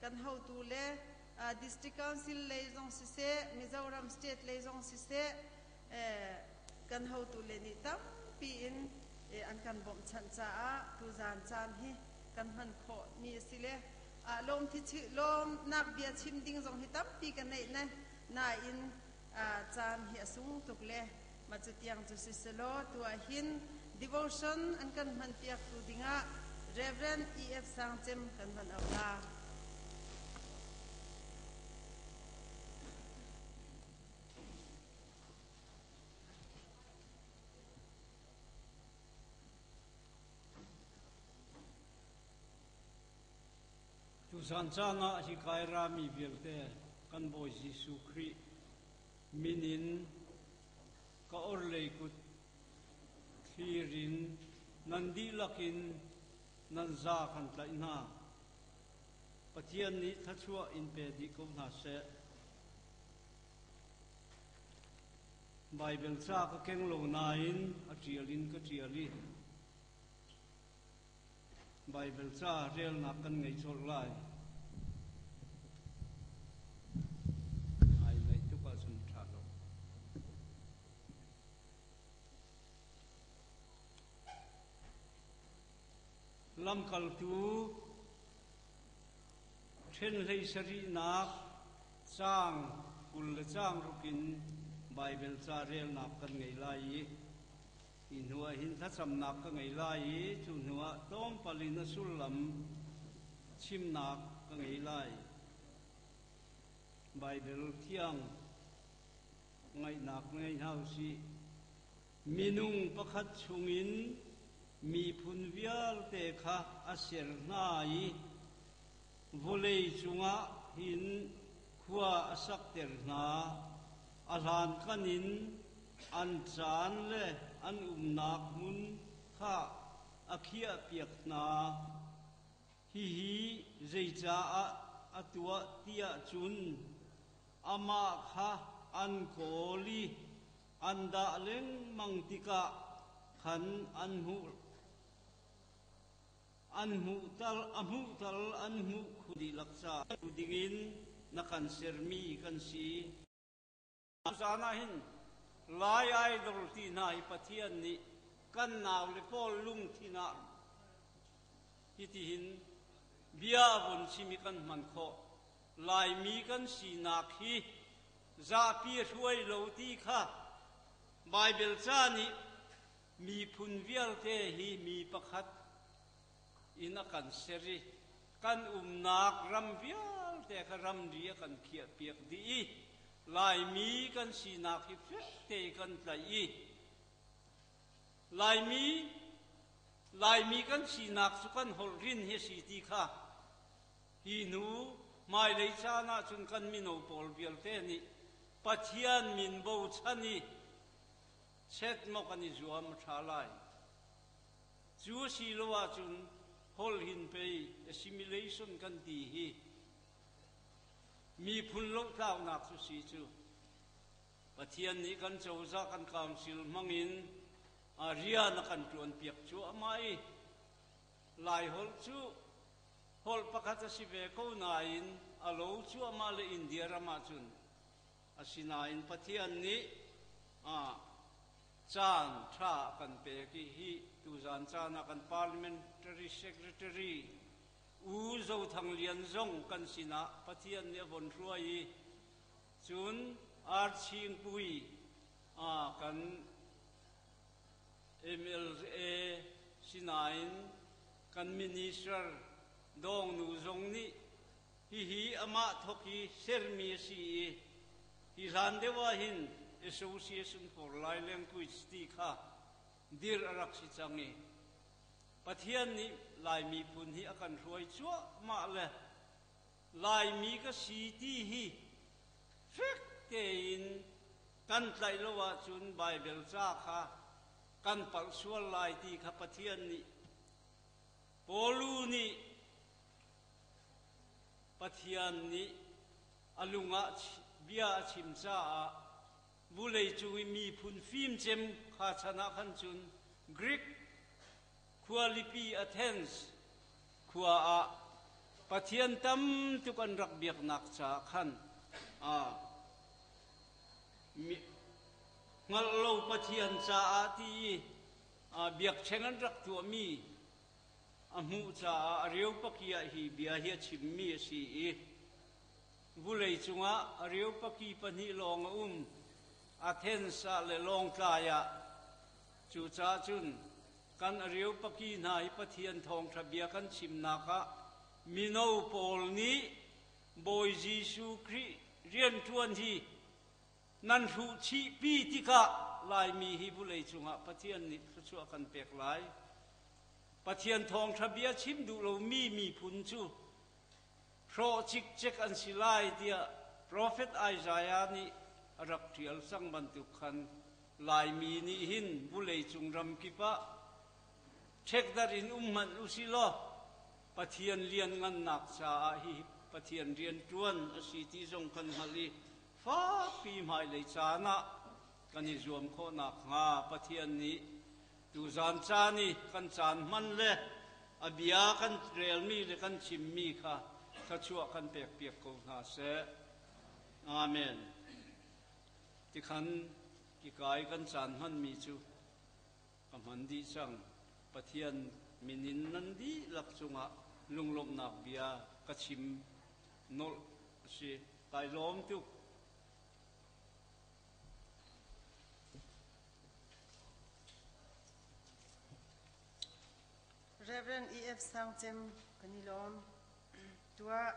Kan hotu le District Council lei zong siseh, Mizoram State lei zong siseh, kan hotu le nih tampi in an kan bawmhchanh caah tuzaan caan hi kan hman khawh mi a si le lawm lawmnak bia chim ding zong hi tampi ka neih ne nain caan hi a sung tuk le ma cu tiang cu si selaw tu ah hin devotion an kan hman piak tu dingah Reverend E.F. Sangcem kan van auh la. Tuzan caan ah hi kai rami vialte kan Bawi Jesuh Khrih min in ka orhlei kut thlir in nan dihlak in nan za kan tlaih hna. Pathian nih thluachuah in pe dih ko hna seh. Baibal ca ka keng lo nain a ṭial in ka ṭial i Baibal ca relnak kan ngei colh lai. Ai ngaih tuk ahcun ṭha lo. Lamkaltu ṭhen hlei sarihnak caang 20 le caang ruk in Baibal ca relnak kan ngei lai i hi hnu ah hin thlacamnak ka ngei lai i cu hnu ah tlawmpal in a sullam chimnak ka ngei lai. Baibal thiang ngaihnak ngei hna usih. Minung pakhat chungin miphun vialte kha a ser hna i vawlei cungah hin khua a sakter hna. A hlankan in an caan le an umnak hmun kha a khiahpiak hna. Hihi zeicaah a tuah tiah cun amah kha an kawl i an dah lengmang tikah khan an hmuh an hmuh tal a hmuh tal an hmuh khu dihlak caah dingin na kan sermi kan si. Zan ah hin Lai Idol ti hna hi Pathian nih kan nau le pawl lungthin ah hitihin bia vun chim i kan hman khawh. Laimi kan sinak hi zapi hruai lo ti kha Baibal ca nih miphun vialte hi mi pakhat in a kan ser i kan umnak ram vialte kha ramri a kan khiahpiak dih i Laimi kan sinak hi fek te kan tlaih i Laimi Laimi kan sinak cu kan holh rin hi si ti kha hi hnu hmailei caan ahcun kan mino pawl vialte nih Pathian min bochan i chet maw kan i zuam a ṭha lai. Cu a si lo ahcun holh hin pei assimilation kan ti hi miphun lohtlaunak cu si cu. Pathian nih kan cozah kan council hmangin rian a kan ṭuanpiak cuahmah i Laiholh cu holh pakhat a si ve ko nain a lo cuahmah le India ram ahcun asinain Pathian nih caan ṭha a kan pek i hi tuzaan caan ah kan parliamentary secretary U Zo Thang Lian zong kan sinah Pathian nih a von hruai i cun Archingpui kan MLA sinain kan minister Dawngnu zong nih hihi amah thawk i sermi a si i hi hlan deuh ah hin Association for Lai Language ti kha dir a rak si cang i Pathian nih Lai miphun hi a kan hruai cuahmah le Laimi ka si ti hi fek tein kan tlaih lo ahcun Baibal ca kha kan palh sual lai ti kha Pathian nih Pawlu nih Pathian nih a lung ah bia a chim caah vulei cung i miphun fimcem kha chan ah khan cun Greek khualipi Athens khua ah. Pathian tam tuk an rak biaknak caah khan hngalh lo Pathian caah ti i biakṭheng an rak tuahmi a hmuh caah Areopagi ah hi bia hi a chimmi a si i vulei cungah Areopagi pahnih lawng a um, Athens ah le Lawngtlai ah. Cucaah cun kan Areopagi hna hi Pathian thawngṭha bia kan chimnak ah mino pawl nih Bawi Jesuh Khrih rianṭuan hi nan hruh chihpi tikah Laimi hi vulei cungah Pathian nih thluachuah kan pek lai. Pathian thawngṭha bia chim duh lomi miphun cu hrawh cikcek an si lai tiah profet Isaiah nih a rak ṭial cang bantuk khan Laimi nih hin vulei cung ram kip ah ṭhekdarh in um hmanh usih law Pathian lianngannak caah hi Pathian rianṭuan a si ti zong kan hngalh i fakpi hmailei caan ah kan i zuam khawh nakhnga Pathian nih tuzan caan i kan caan hman le a bia kan relmi le kan chimmi kha thluachuah kan pekpiak ko hna seh. Amen. Tikhan kikai kan caan hmanmi cu ka hman dih cang. Pathian min in nan dihlak cungah lunglawmhnak bia ka chim nolh a si. Kai lawm tuk. Reverend E.F. Sangcem kan i lawm. Tuah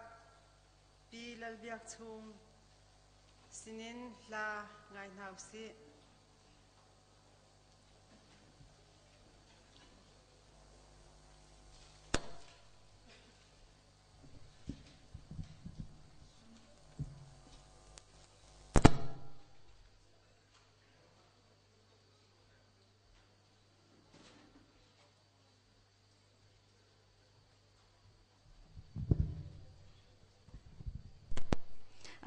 Pi Lal Biak Chung sinin hla ngai hna usih.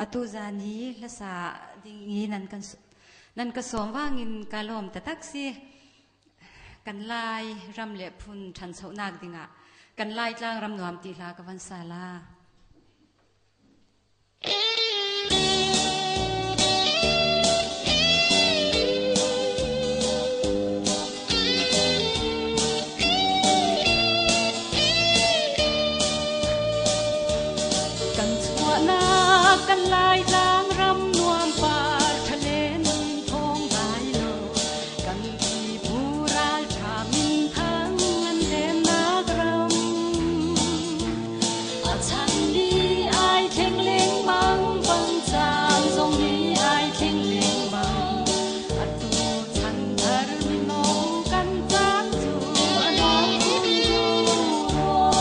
Atu zan hi hlasa ding i nan ka sawm wangin ka lawm taktak si. Kan Lai ram le phun ṭhanchonak dingah kan Lai tlang ram nuam ti hla ka van sa la. Kan chuahnak kan Laitlang ram nuam par ṭhalen thawng dai lo kan pipu ralṭha minthang an lennak ram. A chan ni ai thleng lengmang bang caan zong nih ai thleng lengmang. Atu chan thar mino kan caan cu a dong rua.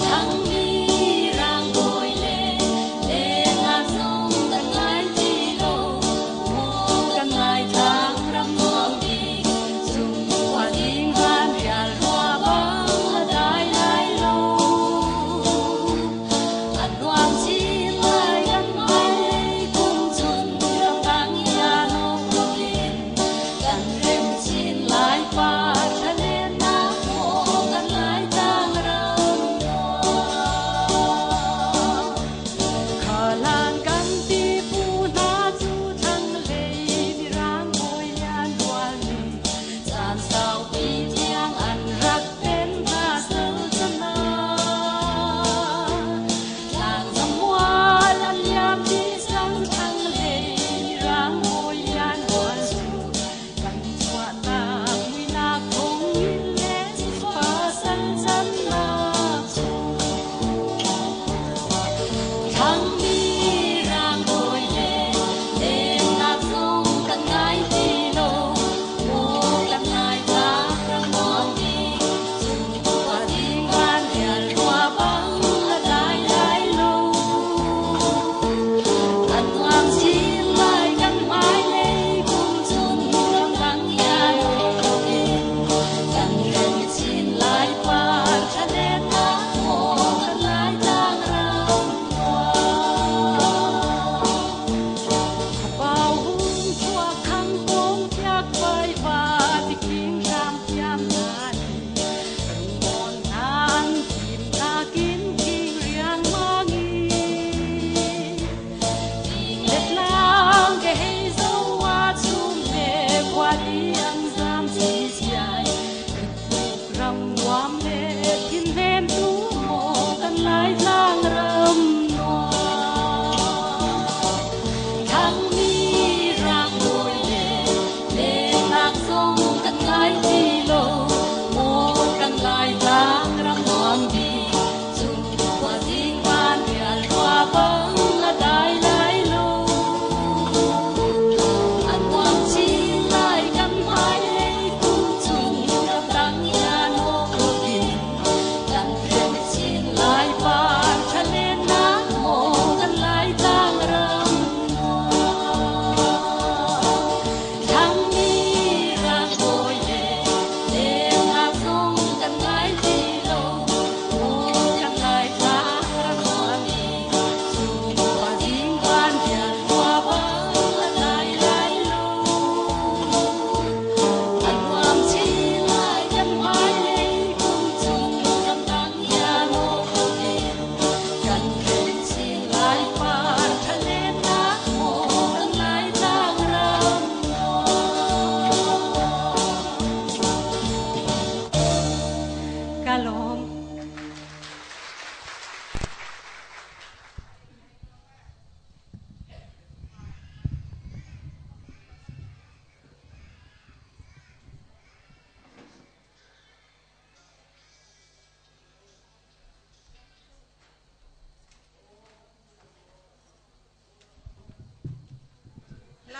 Thangmi rangbawi le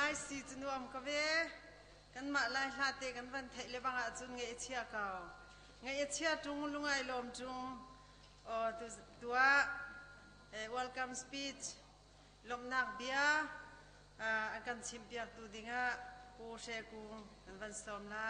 Lai si cu nuam ka ve. Kanmah Lai hla te kan van theih le bang ahcun ngaih a chia ko. Ngaih a chia ṭung, lungai lawm ṭung. Aw tu tuah welcome speech lawmhnak bia an kan chimpiaktu dingah Pu Hre Kung kan van sawm la.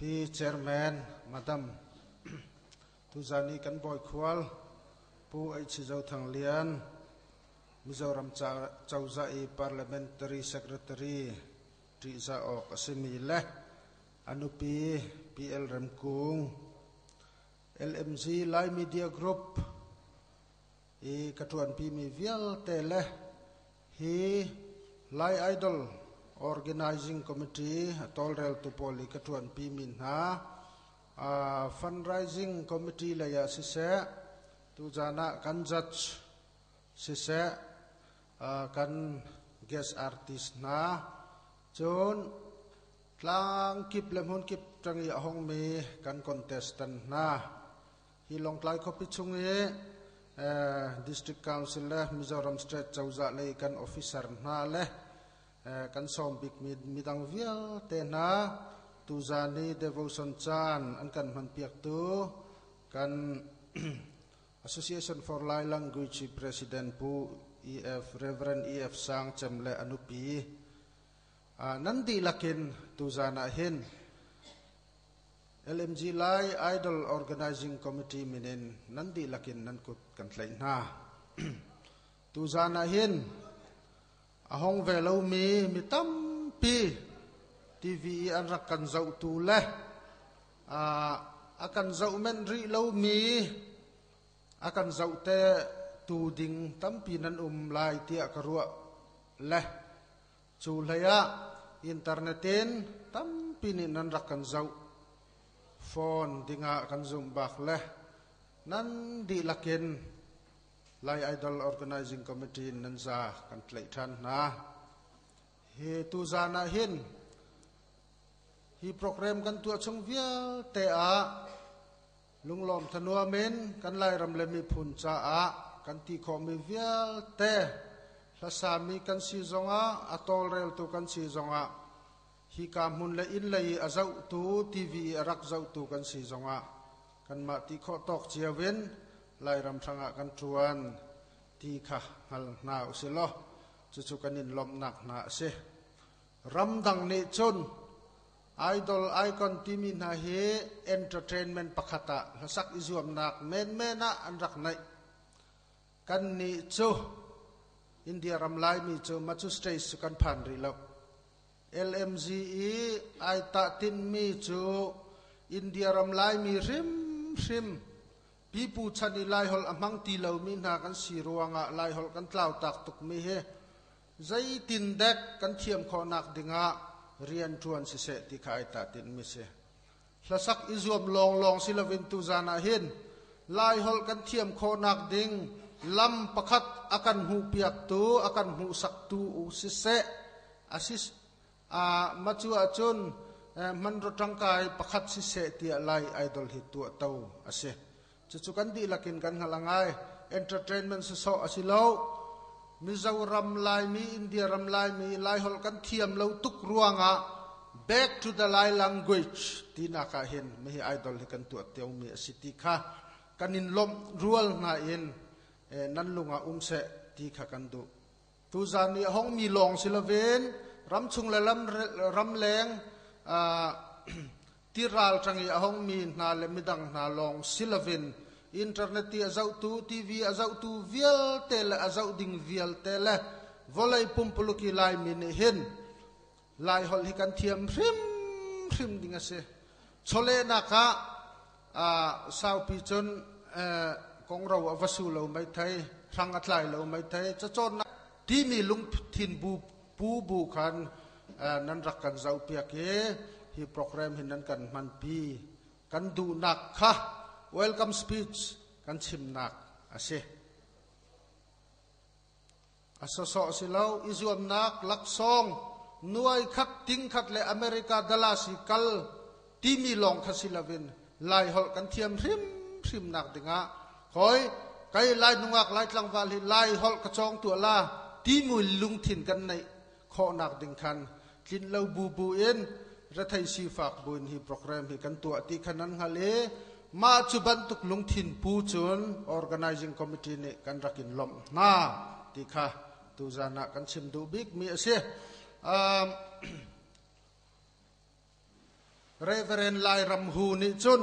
Pi Chairman, Madam, tuzan i kan bawi khual Pu H. Zo Thang Lian, Mizoram cozah i Parliamentary Secretary ṭihzah awk a simi le a nupi PL Remkung, LMG Lai Media Group i ka ṭuanpimi vialte le hi Lai Idol Organizing Committee a tawlreltu pawl i ka ṭuanpimi hna fundraising committee lei ah siseh, tuzaan ah kan judge siseh, kan guest artist hna, cun tlang kip le hmun kip ṭang i a hongmi kan contestant hna, Hi Lawngtlai khuapi chung i District Council le Mizoram State cozah lei kan officer hna le kan sawm bikmi midang vialte hna tuzaan i devotion caan an kan hmanpiaktu kan Association for Lai Language President Pu EF Reverend EF Sang Cem le a nupi nan dihlak in tuzaan ah hin LMG Lai Idol Organizing Committee min in nan dihlak in nan kut kan tlaih hna. Tuzaan ah hin a hong ve lomi mi tampi TV i an rak kan zohtu le a kan zoh men rih lomi a kan zoh te tu ding tampi nan um lai tiah ka ruah le Cu hlei ah internet in tampi nih nan rak kan zoh. Phone dingah kan zumh bak le nan dihlak in Lai Idol Organizing Committee in nan za kan tlaih ṭhan hna. Hi tuzaan ah hin hi program kan tuah chung vialte ah lunglawm thanuam in kan Lairam le miphun caah kan ti khawhmi vialte hlasami kan si zongah a tawlreltu kan si zongah hika hmun le inn lei i a zohtu TV i a rak zohtu kan si zongah kanmah ti khawh tawk cio in Lairam hrangah kan ṭuan ti kha hngal hna usilaw cucu kan in lawmhnak hna a si. Ramdang nih cun Idol icon timi hna hi entertainment pakhat ah hlasak i zuamnak menmen ah an rak neih. Kannih cu India ram Laimi cu Machu Stage cu kan phan rih lo. LMG i ai tah tinhmi cu India ram Laimi hrimhrim pipu chan i Laiholh a hmang ti lomi hna kan si ruangah Laiholh kan tlautak tukmi hi zeitindek kan thiam khawhnak dingah rianṭuan siseh ti kha ai tah tinhmi si. Hlasak i zuam lawnglawng si loin tuzaan ah hin Laiholh kan thiam khawhnak ding lam pakhat a kan hmuhpiaktu, a kan hmuhsaktu u siseh, asis macu ahcun hmanraw ṭangkai pakhat siseh tiah Lai Idol hi tuahto a si. Cucu kan dihlak in kan hngalh a ngai. Entertainment sawsawh a si lo. Mizoram Laimi, India ram Laimi, Laiholh kan thiam lo tuk ruangah back to the Lai language tinak ah hin mihi idol hi kan tuah tiomi a si ti kha kan in lawmh rual hna in nan lung ah um seh ti kha kan duh. Tuzaan i a hongmi lawng si loin ramchung le ramleng tiral ṭang i a hongmi hna le midang hna lawng si loin internet i a zohtu, TV a zohtu vialte le a zoh ding vialte le vawlei pumpuluk i Laimi nih hin Laiholh hi kan thiam hrimhrim ding a si. Chawlehnak ah saupi cun kongro a va su lo maithei, hrang a tlai lo maithei, cacawnnak timi lungthin bu pu bu khan nan rak kan zohpiak i hi program hi nan kan hmanpi. Kan duhnak kha welcome speech kan chimnak a si. A sawsawh si lo, i zuamnak laksawng nuai khat ting khat le America Dallas i kal. Timi lawng kha si loin Lai holh kan thiam hrimhrim nak dingah koi kai Lai nungak Lai tlangval hi Lai holh ka cawng tuah la timu lungthin kan neih khawhnak ding khan tlin lo bu bu in rethei sifak buin hi program hi kan tuah ti khan an hngal i mah cu bantuk lungthin pu cun organizing committee nih kan rak in lawmh hna ti kha tuzan ah kan chim duh bik mi a si. Reverend Lairam Hu nih cun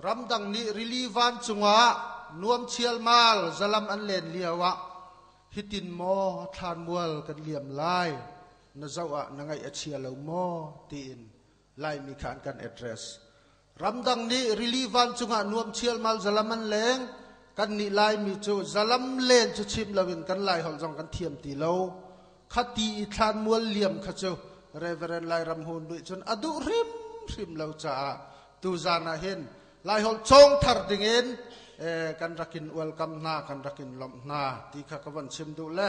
ramdang nih rili vancung ah nuam chialmal zalam an len lio ah hitin maw thlanmual kan liam lai na zoh ah na ngaih a chia lo maw tiin Laimi kha an kan address. Ramdang nih rili vancung ah nuam chialmal zalam an leng kan nih Laimi cu zalam len cu chim loin kan Lai holh zong kan thiam ti lo. Khati i thlanmual liam kha cu Reverend Lairam Hu nih cun a duh hrimhrim lo caah tuzan ah hin Laiholh cawng thar dingin kan rakin welcome hna kan rakin lawmh hna ti kha ka von chim duh le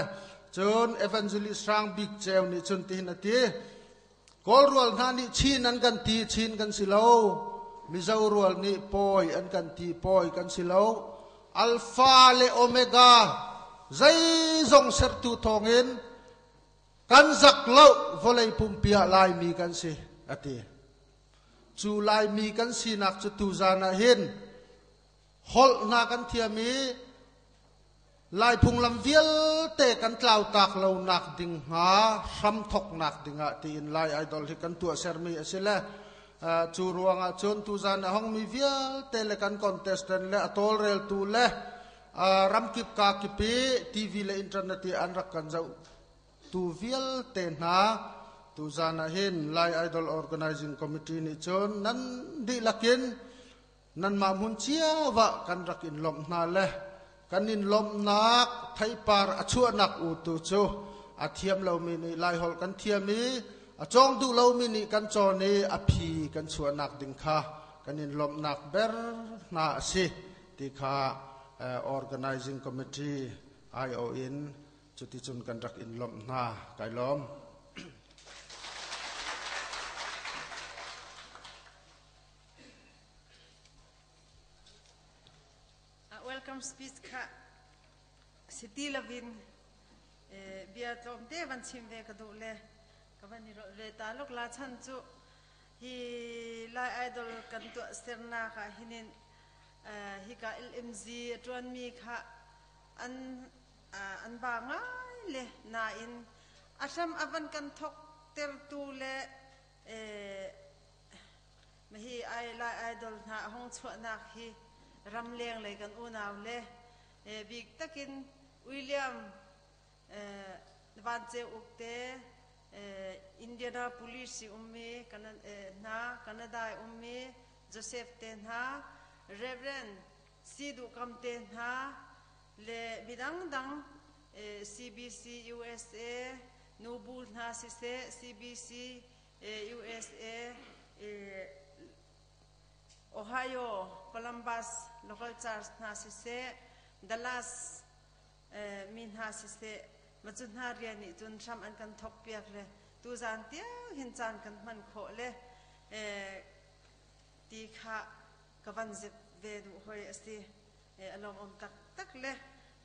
cun Evangelist Hrang Bik Ceu nih cun tihin a ti Kawl rual hna nih Chin an kan ti Chin kan si lo Mizo rual nih Pawi an kan ti Pawi kan si lo Alpha le Omega zeizong sertu thawngin kan zak lo vawlei pumpi ah Laimi kan si a ti. Cu Laimi kan sinak cu tuzan ah hin holh hna kan thiam i Lai phunglam vialte kan tlau tak lo nak ding hnga hramthoknak dingah tiin Lai Idol hi kan tuah sermi a si le cu ruangah cun tuzan a hongmi vialte le kan contestant le a tawlreltu le ramkip kakip i TV le internet i an rak kan zoh tu vialte hna tuzan ah hin Lai Idol Organizing Committee nih cun nan dihlak in nanmah hmun cio ah kan rak in lawmh hna le kan in lawmhnak theipar a chuahnak u tu cu a thiam lomi nih Laiholh kan thiam i a cawng duh lomi nih kan cawn i a phi kan chuahnak ding kha kan in lawmhnak ber hna a si ti kha organizing committee IO in cuticun kan rak in lawmh hna kai lawm. Welcome speech kha siti lovin bia tlawmte van chim ve ka duh le ka van i rolh ve ta lok la chan cu hi Lai Idol kan tuah sernak ah hinin hika LMG a ṭuanmi kha an an ba ngai le nain a hram a van kan thok tertu le Hi Lai Idol hna a hung chuahnak hi ramleng lei kan unau le bik takin William Van Ceu Uk te Indianapolis i ummi hna Canada i ummi Joseph te hna Reverend Si Duh Kam te hna le midangdang CBC USA nubu hna siseh CBC USA Ohio Columbus local church hna siseh Dallas mi hna siseh macu hna rian nih cun hram an kan thok piak le tuzan tiang hin caan kan hman khawh le ti kha ka van zep ve duh hoi a si a lawmawm taktak le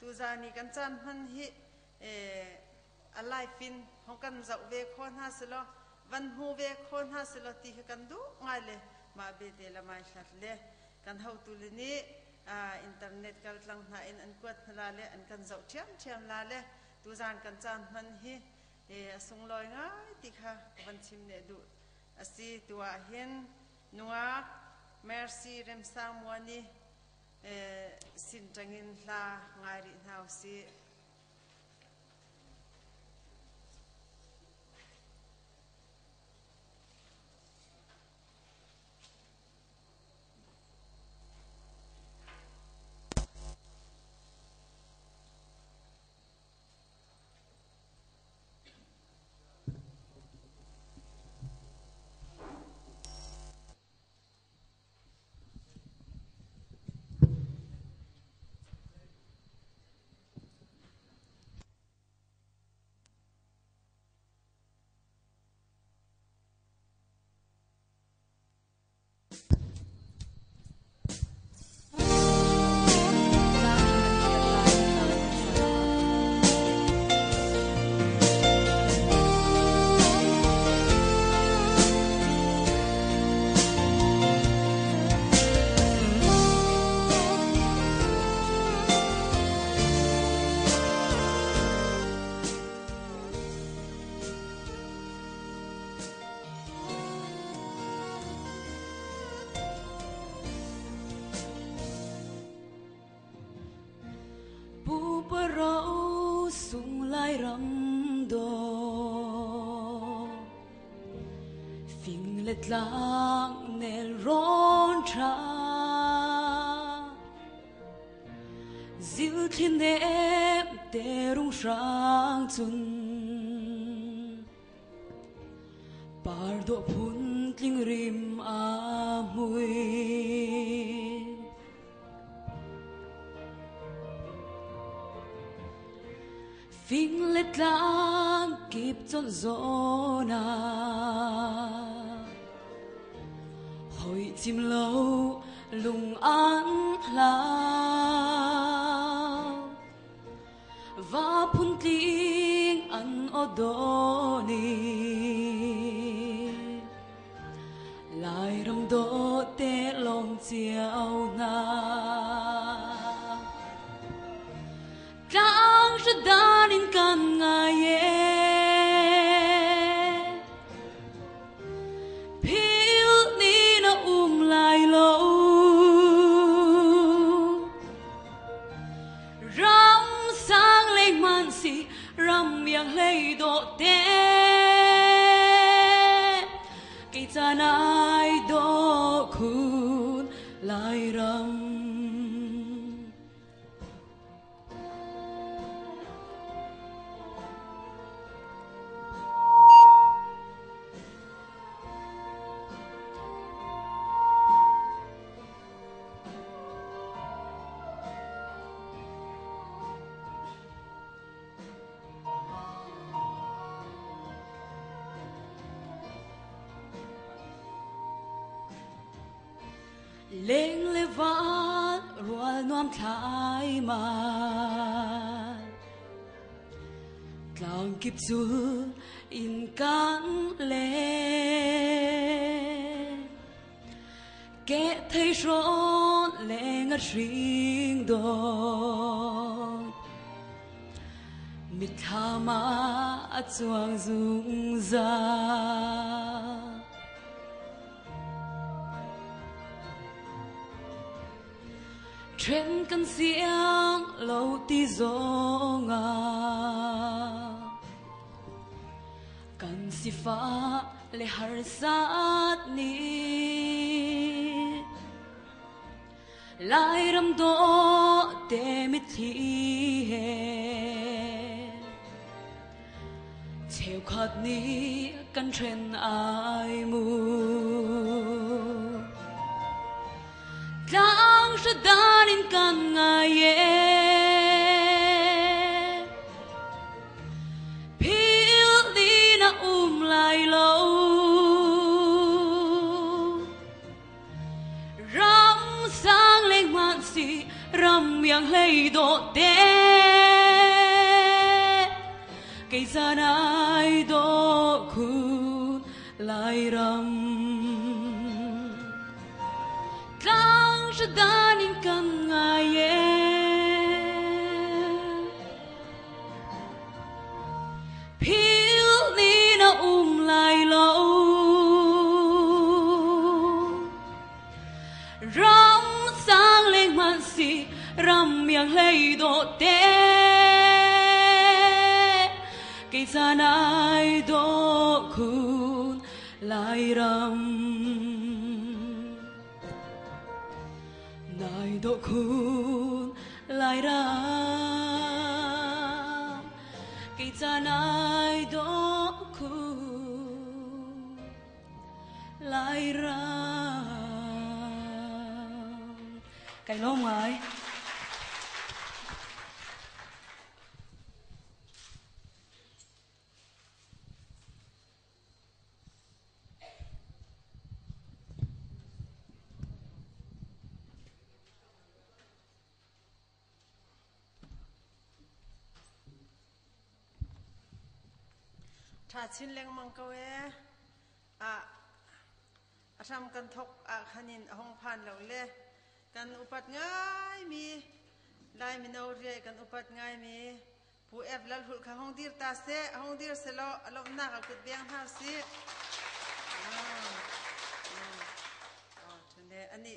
tuzan i kan caan hman hi a live in hong kan zoh ve kho hna selaw van hmu ve kho hna selaw ti kha kan duh ngai le mah bete la mai hlat le kan hotu le nih internet kal tlang hna in an kuat hna la le an kan zoh ṭhiamṭhiam la le tuzan kan caan hman hi a sunglawi ngai ti kha van chim ne duh a si tu ah hin nungak Mercy Remsang Muani sin ṭangin hla ngai rih hna usih. Puparo sung lai ram do fing le tlang nel ron tha zil thli nem te rung hrang chun par dawh phun tling rim a mui. Fing le tlang kip chon zona hoi chim lo lung an hlau va phun tling an odoni lai ram do te long chiao na tlang ra dan in kan ngai e phil ni na um lai lo ram sang lei man si ram yang hlei do te kei cha nai do khun lai ram. Leng le van rual nuam thlai ma tlang kip zul in kan le ke thei hrawn le nga hring dawt mitthlam ah a cuang zungzal. Then kan siang lo ti zong ah kan sifah le harsat ni Lairam dawh te mitthli he cheukhat nih kan hren ai mu. Tlang hradan in kan ngai e phil ni na um lai lo ram sang leng man si ram yang hlei do te kei zan ai do khun lai ram tlang hradan in kan ngai e phil ni na um lai lo ram sang leng man si ram yang hlei do te kei zan ai do khun lai ram nai do khun lai ram kei zan ai do khun lai ram kai lawm ngai. Tha chin lengmang ko ee. Ah, a hram kan thok ah khanin a hong phan lo le kan upat ngaimi Lai mino riai kan upat ngaimi Pu F Lal Hulh kha hong dir ta seh, hong dir selaw a lawmhnak a kut beng hna sih. Ah, ani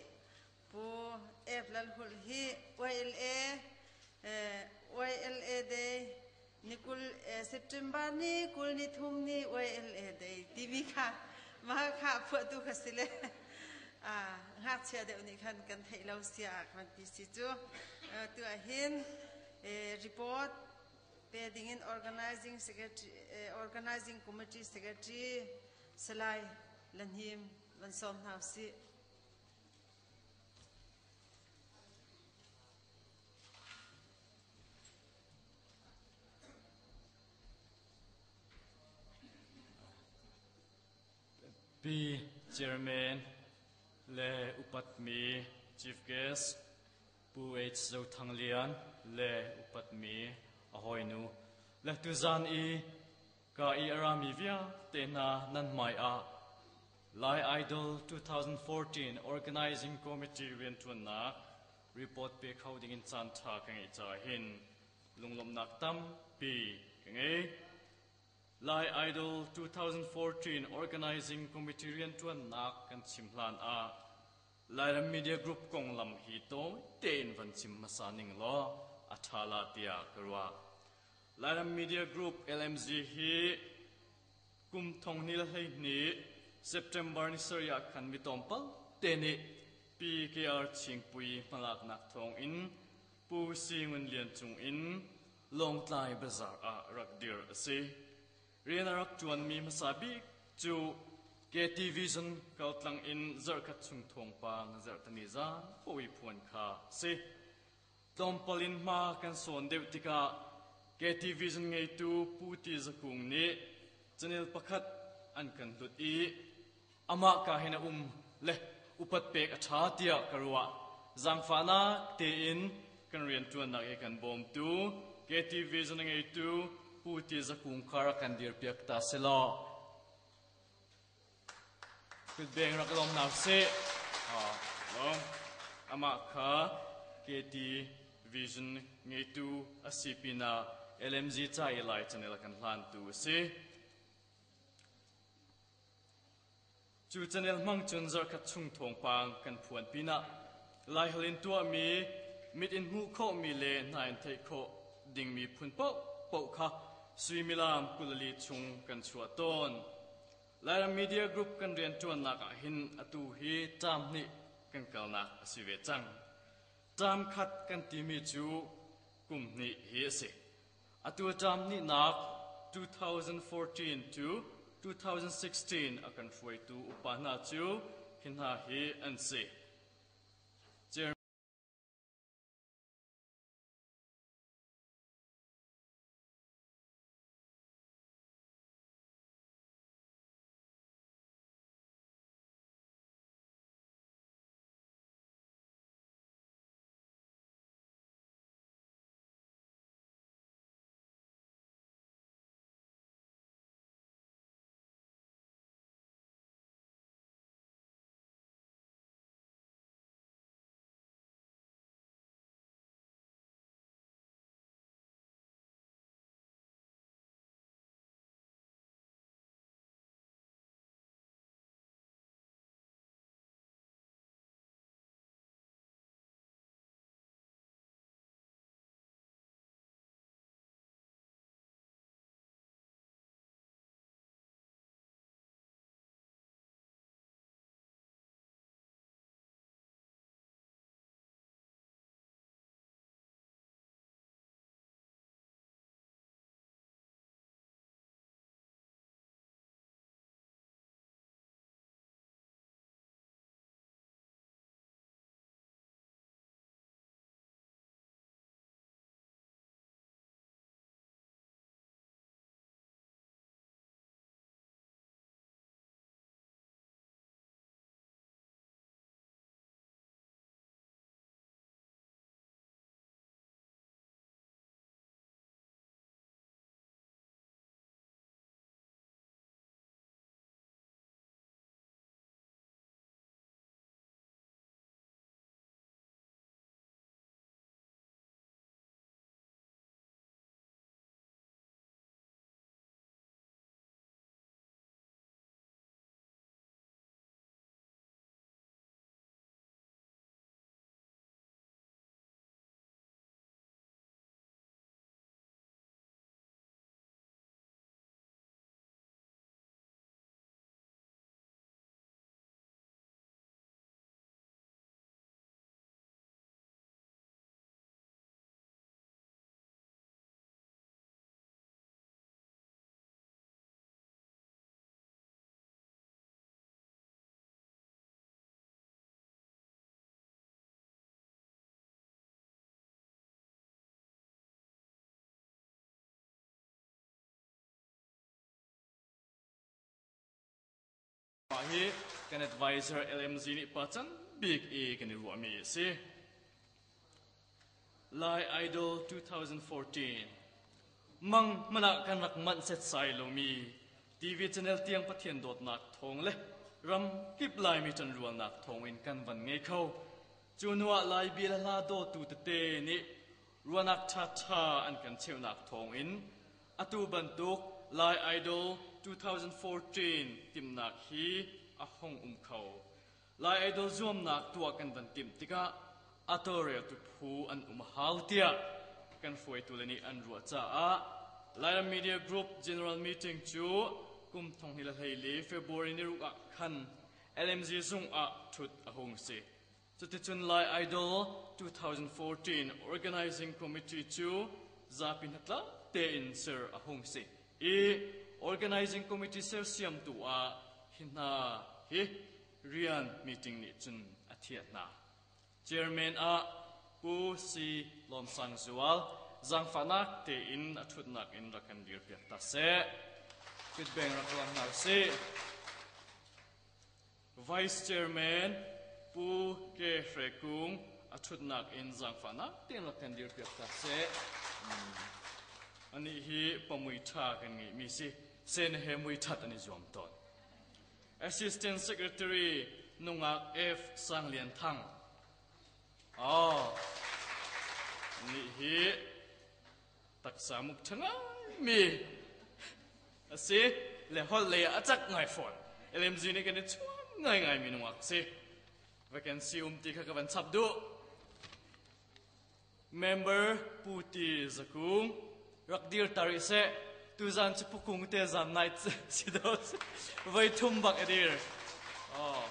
Pu F Lal Hulh hi YLA YLA Day ni kul September ni kul ni thum ni YLA Day timi kha mah kha phuahtu kha si le ngakchia deuh nih khan kan theih lo sia kan ti si cu tu ah hin report pe ding in organizing secretary organizing committee secretary Salai Lanhim van sawm hna usih. Pi Chairman le upatmi Chief Guest Pu H. Zo Thang Lian le upatmi a hawinu le tuzan i ka i a rami vialte hna nan hmai ah Lai Idol 2014 Organizing Committee rianṭuannak report pe kho dingin caanṭha ka ngeih caah hin lunglawmhnak tampi ka ngei. Lai Idol 2014 Organizing Committee rianṭuannak kan chim hlan ah Lairam Media Group konglam hi tawi tein van chim hmasa ning law a ṭha la tiah ka ruah. Lairam Media Group LMG hi kum thong ni le 12 September ni sarih ah khan mi tlawmpal te nih PKR Chingpui hmalaknak thawng in Pu Si Ngun Lian cung in Lawngtlai Bazar ah rak dir a si. Rian a rak ṭuanmi hmasa bik cu KT Vision kaltlang in zarhkhat chung thawngpang zarhtani zan pawi phuan kha a si. Tlawmpal in hma kan sawn deuh tikah KT Vision ngeitu Pu Ti Za Kung nih channel pakhat an kan hlut i amah ka hin a um le upat pek a ṭha tiah ka ruah. Zaangfahnak tein kan rianṭuannak i kan bawmtu KT Vision a ngeitu Pu Ti Za Kung kha rak kan dirpiak ta selaw. Kutbeng rak lawm hna usih. Amah kha KT Vision ngeitu a si pinah LMG ca i Lai channel kan hlantu a si. Cu channel hmang cun zarhkhat chung thawngpang kan phuan pinah Laiholh in tuahmi mit in hmuh khawhmi le hna in theih khawh dingmi phun paohpaoh kha suimilam 24 chung kan chuah tawn. Lairam Media Group kan rianṭuannak ah hin atu hi ṭam hnih kan kalnak a si ve cang. Ṭam khat kan timi cu kum hnih hi a si. Atu ṭam hnihnak 2014 to 2016 a kan hruaitu upa hna cu hi hna hi an si. Mah hi kan advisor LMZ nih pa can bik i kan i ruahmi a si. Lai Idol 2014 Mang hmanh ah kan rak manh setsai lomi TV channel tiang Pathian dawtnak thawng le ram kip Laimi ṭanrualnak thawngin kan van ngei kho. Cu hnu ah Lai bia le hla dawtu tete nih ruahnak ṭhaṭha an kan cheuhnak thawngin Atu bantuk Lai Idol 2014 timhnak hi a hung um kho. Lai Idol zuamnak tuah kan van timh tikah a tawlreltu phu an um a hau tiah kan hruaitu le nih an ruah caah Lairam Media Group General Meeting cu kum 2014 February ni ruk ah khan LMG zung ah ṭhut a hung si. Cuticun Lai Idol 2014 Organizing Committee cu zapi hnatlak tein ser a hung si i Organizing Committee sersiamtu ah hi hna hi rian meeting nih cun a thiah hna. Chairman ah Pu C. Lawm Sang Zual zaangfahnak tein a ṭhutnak in rak kan dirpiak ta seh. Kutbeng rak ruang hna usih. Vice Chairman Pu Ke Hre Kung a ṭhutnak in zaangfahnak tein rak kan dirpiak ta seh. Anih hi pamui ṭha kan ngeihmi si. Sen he mui ṭhat an i zuam tawn. Assistant Secretary nungak F. Sang Lian Thang. Oh, nih hi taksa muk ṭha ngaimi a si le holh lei ah a cak ngai fawn. LMG nih kan i chuan ngaingai mi nungak a si. Vacancy um ti kha ka van chap duh. Member Pu Ti Zakung rak dir tar i seh tuzan cu pukung te zan night si do voi thum bak a dir. Oh.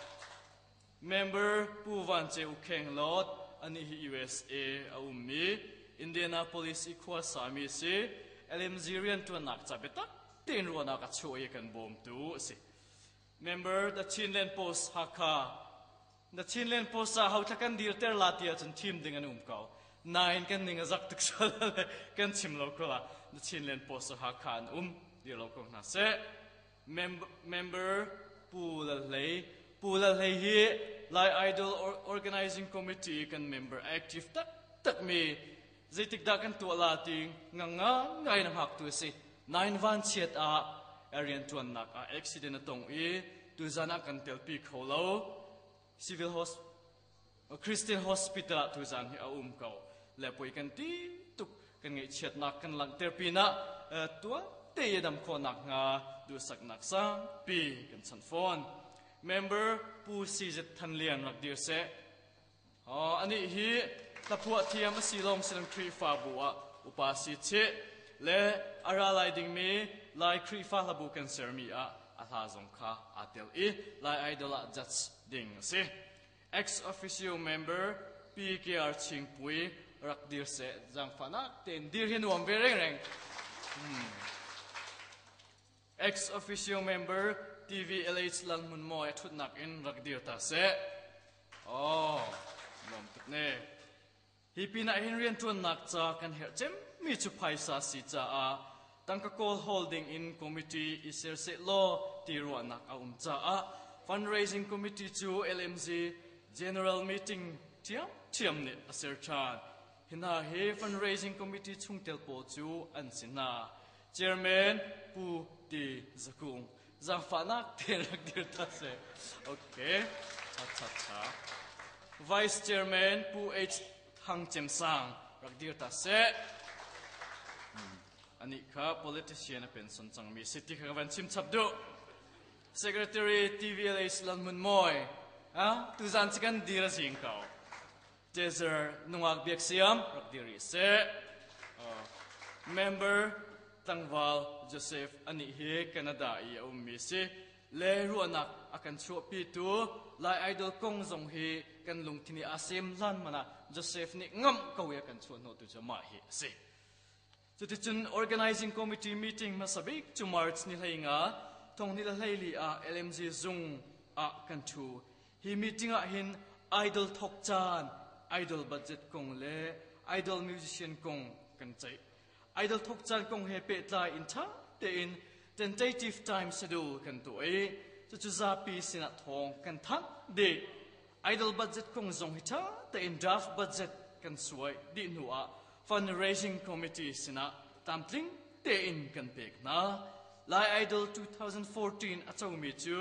Member Pu Van Ceu Kheng Lawt anih hi USA a ummi Indianapolis i khua sami a si. LMG rianṭuannak ca biatak tein ruahnak a chuah i kan bawmtu a si. Member The Chinland Post Hakha The Chinland Post ah hothla kan dirter la ti ahcun thim ding an um ko. Nain kan ning a zak tuk sual le kan chim lo ko la. The Chinland Post Hakha an um dir lo ko hna seh. Member Pu Lal Hlei. Pu Lal Hlei hi Lai Idol Organizing Committee kan member active taktak mi zeitik dah kan tuah la ti ngang ngai na hngaktu a si. Nine van chiat ah rian tuannak ah accident a tong i tuzan ah kan telpi kho lo. Civil Hospital Christian Hospital ah tuzan hi a um ko. Le poi kan ti tuk kan ngaihchiatnak kan langhter pinah tuan te i dam khawhnak hnga duhsaknak sangpi kan chan fawn. Member Pu CZ Than Lian rak dir seh. Anih hi hlaphuah thiam a si lawng silang Khrihfabu ah upa si chih le a ra lai dingmi Lai Khrihfa hlabu kan sermi ah a hla zong kha aa tel i Lai Idol ah judge ding a si. Ex officio member PKR Chingpui rak dir seh zaangfahnak tein dir hi nuam ve rengreng. Ex officio member TVLH Lalhmun Mawi a ṭhutnak in rak dir ta seh. Oh, nuam tuk ne. Hi pinah hin rianṭuannak ca kan herh cemmi cu phaisa si caah tangka kawl hawl ding in committee i ser sehlaw ti ruahnak a um caah fundraising committee cu LMG General Meeting ṭhiamṭhiam nih a ser ṭhan. Hi hna hi fundraising committee chungtel pawl cu an si hna. Chairman Pu Ti Zakung. Zaangfahnak tein rak dir ta seh. Okay. Cha cha cha. Vice Chairman Pu H. Thang Cem Sang rak dir ta seh. Anih kha politician a pension cangmi si ti kha ka van chim chap duh. Secretary TVLA Lan Mun Mawi. Ha? Tuzan ci kan dir a zing ko. Tezer nungak biak siam rak dir rih seh. Member tlangval Joseph anih hi Canada i a ummi si. Le ruahnak a kan chuahpitu Lai Idol kong zong hi kan lungthin i aa sem hlan man ah Joseph nih ngamh ko i a kan chuahhnawhtu cu mah hi a si. Cuticun organizing committee meeting hmasa bik cu March ni 15 thong ni le 14 ah LMG zung ah kan ṭhu. Hi meeting ah hin idol thok caan, idol budget kong le idol musician kong kan ceih. Idol thok caan kong he pehtlai in ṭha tein tentative time schedule kan tuah i Cucu zapi sinah thawng kan thanh dih. Idol budget kong zong hi ṭha tein draft budget kan suai dih hnu ah fundraising committee sinah tlamtling tein kan pek hna. Lai Idol 2014 a comi cu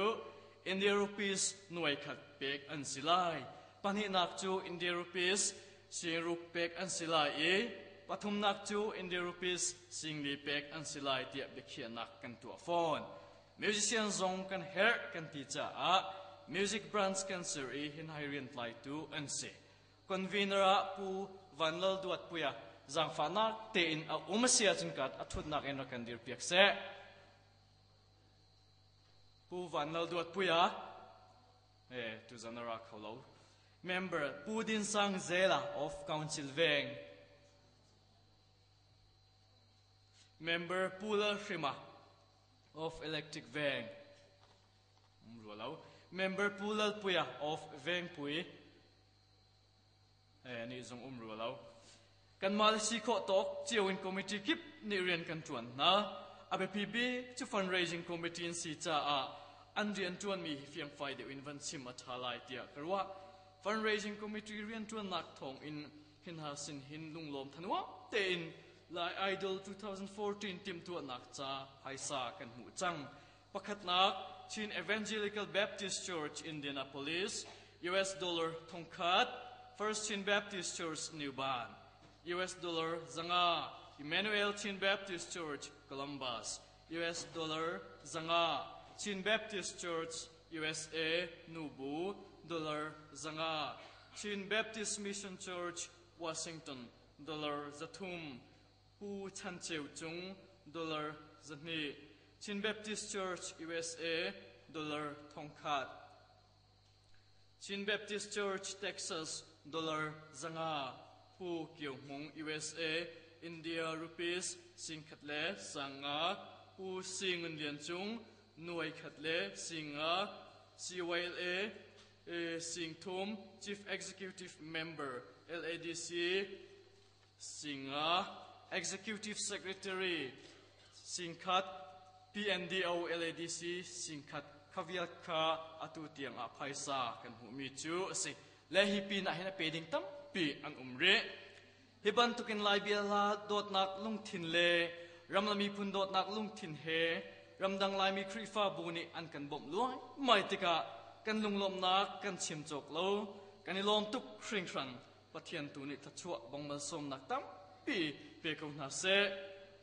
India rupees nuai khat pek an si lai. Pahnihnak cu India rupees singruk pek an si lai i pathumnak cu India rupees singli pek an si lai tiah biakhiahnak kan tuah fawn. Musician zong kan herh kan ti caah music branch kan ser i hinhai rian tlaitu an si. Convener ah Pu Van Lal Duat Puia zaangfahnak tein a um a si ahcun kat a thutnak in rak kan dir piak seh. Pu Van Lal Duat Puia eh tuzan a ra kho lo. Member Pu Din Sang Zela of Council Veng. Member Pu Lal Hrima of Electric Veng. Rua lo. Member Pu Lal Puia of Vengpui. Eh, nih zong um rua lo. Kanmah le si khawh tawk cio in committee kip nih rian kan ṭuan hna. A biapi bik cu fundraising committee an si caah an rian ṭuanmi hi fiangfai deuh in van chim a ṭha lai tiah ka ruah. Fundraising committee rianṭuannak thawng in hi hna sin hin lunglawm thanuam tein Lai Idol 2014 timhtuahnak ca phaisa kan hmuh cang. Pakhatnak, Chin Evangelical Baptist Church, Indianapolis, US dollar thongkhat, First Chin Baptist Church, New Ban, US dollar 500, Emmanuel Chin Baptist Church, Columbus, US dollar 500, Chin Baptist Church, USA, Nubu, dollar 500, Chin Baptist Mission Church, Washington, dollar 300, Pu Chan Ceu Cung, dollar 200, Chin Baptist Church, USA, dollar 1000. Chin Baptist Church, Texas, dollar 500, Pu Kio Hmung, USA, India rupees 1,000 le 500, Pu Si Ngun Lian Cung, 1,000 le 500, CYLA, 30,000, Chief Executive Member, LADC, 5,000, Executive Secretary, 1,000, PNDO LADC 1,000 khavial kha atu tiang ah phaisa kan hmuhmi cu a si. Le hi pin ah hin a pe ding tampi an um rih. Hi bantukin Lai bia hla dawtnak lungthin le ramla miphun dawtnak lungthin he ramdang Laimi Khrihfabu nih an kan bawmh luaimai tikah kan lunglawmhnak kan chim cawk lo. Kan i lawm tuk hringhran. Pathian tu nih thluachuah bong malsawmnak tampi pe ko hna seh.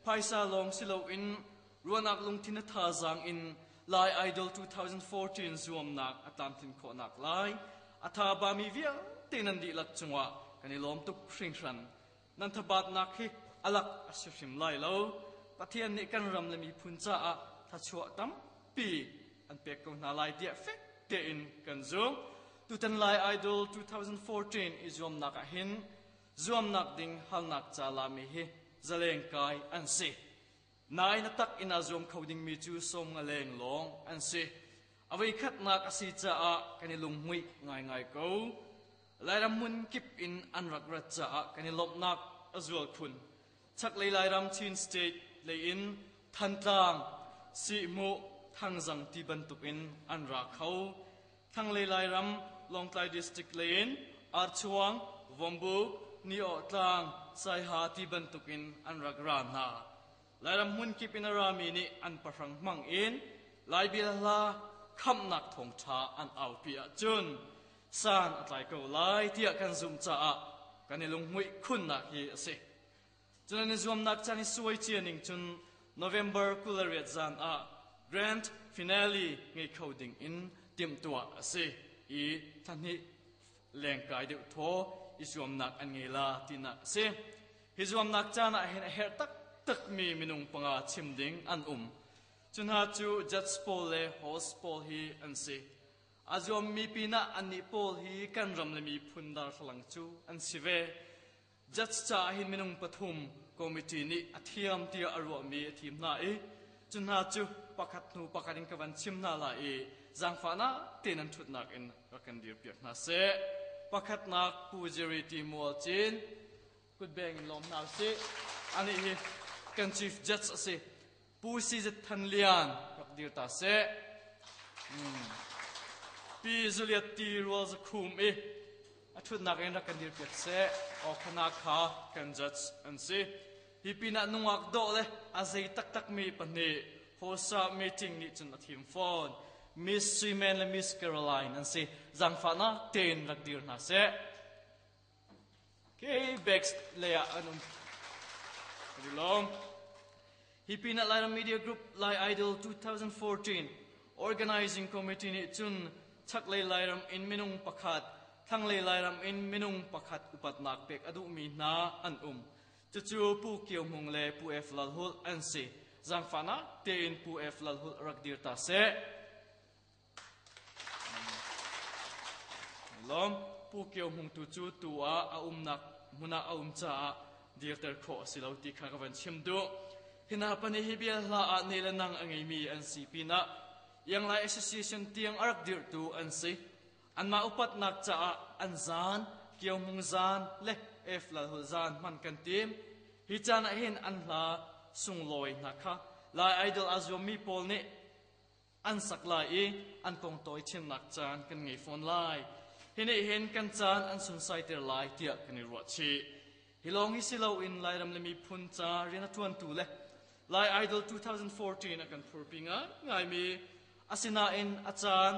Phaisa lawng si loin ruahnak lungthin a thazaang in Lai Idol 2014 zuamnak a tlamtlin khawhnak lai a tha bami vialte nan dihlak cungah kan i lawm tuk hringhran. Nan thabatnak hi alak a si hrim lai lo. Pathian nih kan ram le miphun caah thachuah tampi an pek ko hna lai tiah fek tein kan zum. Tutan Lai Idol 2014 i zuamnak ah hin zuamnak ding halnak ca lami hi zaleng kai an si. Nain a tak in aa zuam kho dingmi cu 50 leng lawng an si. A voikhatnak a si caah kan i lunghmuih ngaingai ko. Lairam hmun kip in an rak rat caah kan i lawmhnak a zual khun. Chaklei Lairam Chin State lei in Thantlang, Sihhmuh, Thangzang ti bantukin an ra kho. Thlanglei Lairam Lawngtlai District lei in Archuang, Vawmbuk, Niawhtlang, Saiha ti bantukin an rak ra hna. Lairam hmunkip in a rami nih an pahrang hmang in Lai bia hla khamhnak thawngṭha an aupi ahcun san a tlai ko lai tiah kan zumh caah kan i lunghmuih khunnak hi a si. Cun an i zuamnak caan i suai cia ning cun November 28 zan ah grand finale ngei kho ding in timhtuah a si i thlahnih lengkai deuh thaw i zuamnak an ngei la tinak a si. Hi zuamnak caan ah hin a herh taktakmi minung panga chim ding an um. Cu hna cu judge pawl le host pawl hi an si. A zuammi pinah annih pawl hi kan ram le miphun darthlalang cu an si ve. Judge caah hin minung pathum committee nih a thiam tiah a ruahmi a thim hna i cu hna cu pakhat hnu pakhat in ka van chim hna lai i zaangfahnak tein an ṭhutnak in rak kan dirpiak hna seh. Pakhatnak Pu Jerry T. Mual Cin kutbeng in lawm hna usih. Anih hi kan chief judge a si. Pu Si Zet Than Lian rak dir ta seh. Pi Juliet ti rual zakhum i a ṭhutnak in rak kan dir piak seh. Awkhana kha kan judge an si. Hi pinah nungak dawh le a zei taktakmi pahnih Hosa meeting nih cun a thim fawn. Miss Suiman le Miss Caroline an si. Zaangfahnak tein rak dir hna seh. Okay, back lei ah an um. Rilong. Hi pinah Lairam Media Group Lai Idol 2014 Organizing Committee nih cun chaklei Lairam in minung pakhat, thlanglei Lairam in minung pakhat upatnak pek a duhmi hna an um. Cucu Pu Kio Hmung le Pu F. Lal Hulh an si. Zaangfahnak tein Pu F. Lal Hulh rak dir ta seh. Lawm Pu Kio Hmung tu cu tu ah a umnak hmun ah a um caah dirter khawh a si lo ti kha ka van chim duh. Hi hna pahnih hi bia hla ah ne le nang a ngeimi an si pinah Iang Lai Association tiang a rak dirhtu an si. Anmah upatnak caah an zaan, Kio Hmung zaan le F. Lal Hul zaan hman kan tim. Hi caan ah hin an hla sunglawi hna kha Lai Idol aa zuammi pawl nih an sak lai i an kong tawi chimnak caan kan ngei fawn lai. Hi nih hin kan caan an sunsaiter lai tiah kan i ruah chih. Hi lawng hi si loin Lairam le miphun ca rian a ṭuantu le Lai Idol 2014 a kan phurpi ngaingaimi asinain a caan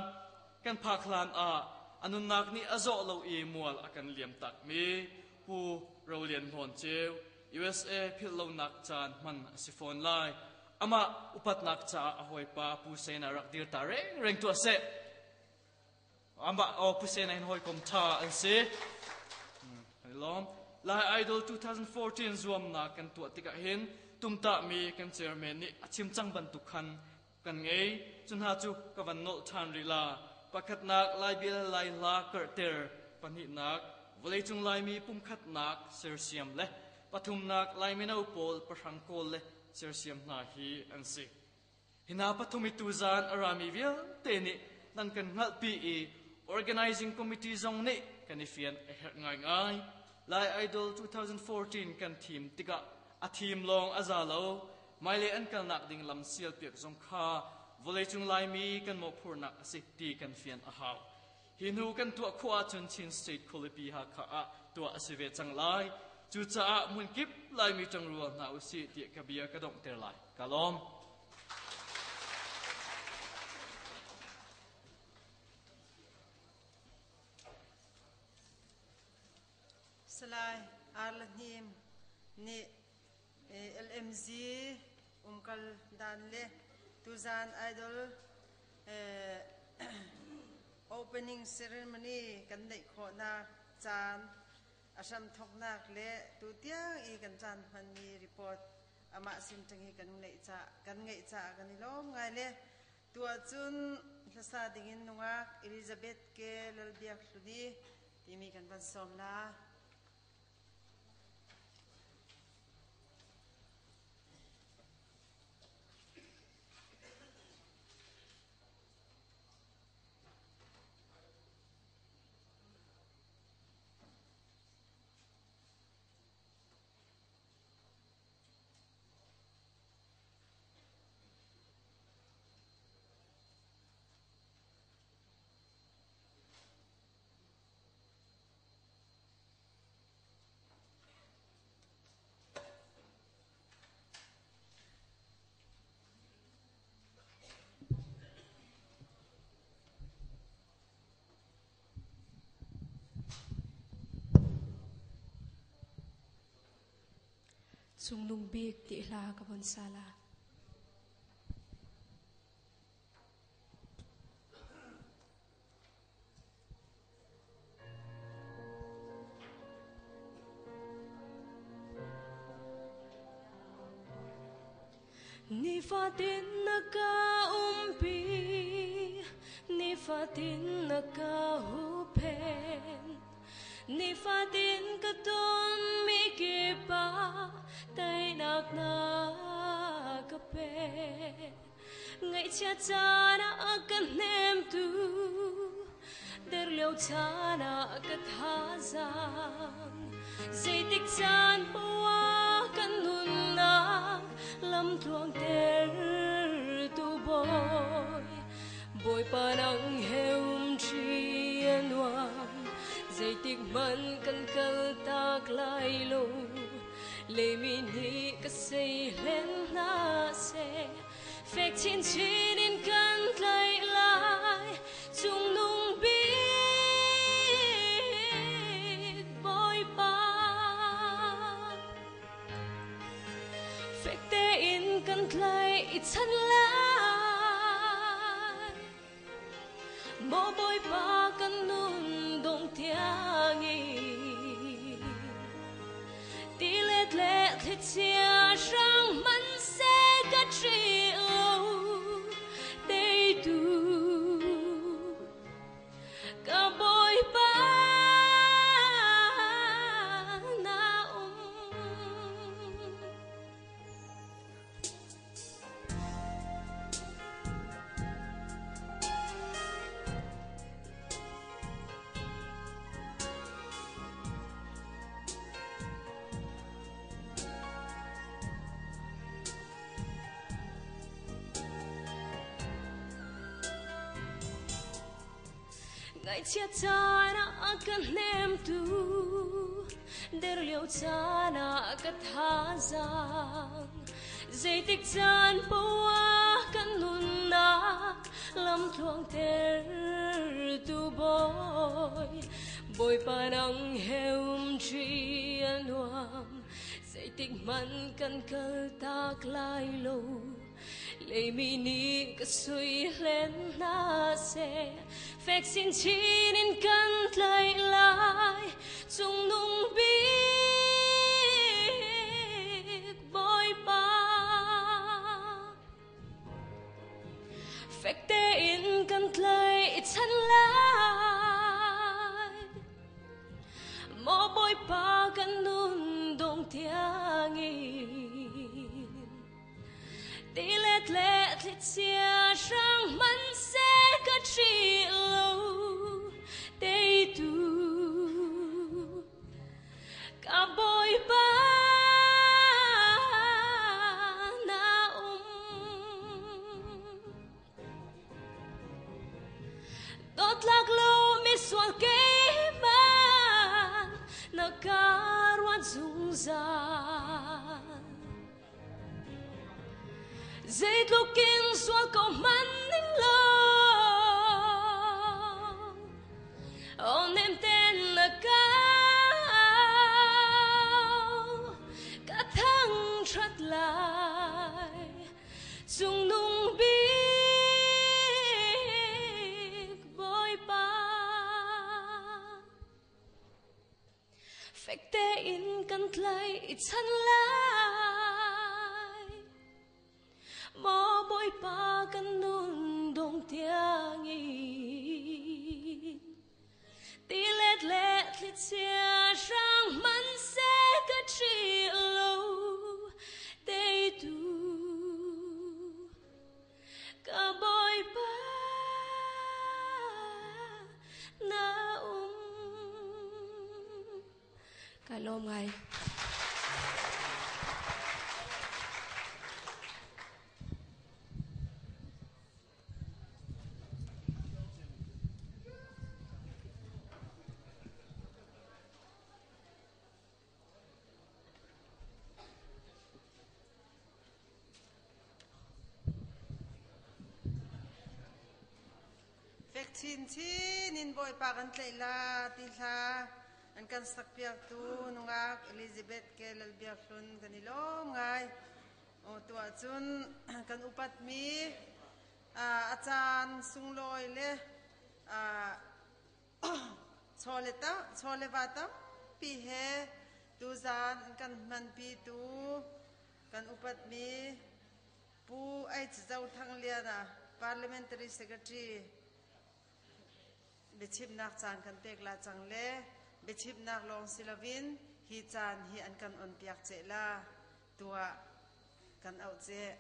kan phak hlan ah a nunnak nih a zawh lo i mual a kan liam takmi Pu Rolian Hlawn Ceu USA philhlonak caan hman a si fawn lai. Amah upatnak caah a hawipa Pu Sena rak dir ta rengreng tuah seh. Amah o Pu Sena hin hawikom ṭha an si. Lawm. Lai Idol 2014 zuamnak kan tuah tikah hin tumtahmi kan chairman nih a chim cang bantuk khan kan ngei. Cu hna cu ka van nolh ṭhan rih la. Pakhatnak Lai bia le Lai hla karhter. Pahnihnak vawleicung Laimi pumkhatnak sersiam le pathumnak Lai mino pawl pahrang kawl le sersiam hna hi an si. Hi hna pathum i tuzaan a rami vialte nih nan kan hngalhpi i organizing committee zong nih kan i fian a herh ngaingai. Lai Idol 2014 kan thim tikah a thim lawng a za lo, hmailei an kalnak ding lam sialpiak zong kha vawleicung Laimi kan mawhphurhnak a si ti kan fian a hau. Hi hnu kan tuah khawh ahcun Chin State khualipi Hakha ah tuah a si ve cang lai. Cucaah hmunkip Laimi ṭangrual hna usih tiah ka bia ka donghter lai. Ka lawm. Salai Arla Hnim nih LMZ umkal dan le tuzan Idol opening ceremony kan neih khawhnak caan a hramthawknak le tutiang i kan caan hmanmi report amah sin ṭang hi kan ngeih ca kan ngeih caah kan i lawm ngai le tu ahcun hlasa dingin nungak Elizabeth K. Lalbiak Hluni timi kan van sawm la. Cungnung bik ti hla ka von sala. Nifatin na ka umpi, nifatin na ka hupen, nifatin ka ton mi kipa, teinak na ka pe. Ngaihchia caan ah ka hnemtu, der lio caan ah ka thazaang. Zeitik caan poah kan nunnak lamtluang tertu bawi. Bawipa nang he umṭi a nuam, zeitik hmanh kan kaltak lai lo. Leimi nih ka seihlen hna seh, fek chinchin in kan tlaih lai. Cungnung bik Bawipa. Fek tein kan tlaih i chan lai. Maw Bawipa kan nun dong tiangin tilet le thlichia hrang hmanhseh ka ṭih lo teitu Ka Bawipa na um. Ngaihchiat caan ah ka hnemtu, der lio caan ah ka thazaang. Zeitik caan paoh ah kan nunnak lamtluang tertu Bawi. Bawipa nang he umṭi a nuam, zeitik hmanh kan kaltak lai lo. Leimi nih ka sui hlen hna seh, fek chinchin in kan tlaih lai. Cungnung bik Bawipa. Fek tein kan tlaih chan lai. Maw Bawipa kan nun dong tiangin. Tilet le thlichia hrang hmanhseh ka ṭih lo teitu ka Bawipa na um. Dawtlak lo misual keimah na ka ruat zungzal. Zeitluk in sual ko hmanh ning law, aw nem ten na kau, ka thangṭhat lai, cungnung bik Bawipa. Fek tein kan tlaih i chan lai. Maw Bawipa kan nun dong tiangin tilet le thlichia hrang hmanhseh ka ṭih lo teitu Ka Bawipa na um. Ka lawm ngai. Fek chinchin in Bawipa kan tlaih la ti hla an kan sakpiaktu nungak Elizabeth ke Lalbiakhlun kan i lawm ngai. O tuah cun kan upatmi a caan sunglawi le chawleva tampi he tuzaan an kan hmanpitu kan upatmi Pu H. Zo Thang Lian Parliamentary Secretary biachimnak caan kan pek la cang le biachimnak lawng si loin hi caan hi an kan on piak ceh la tuah kan auh ceh.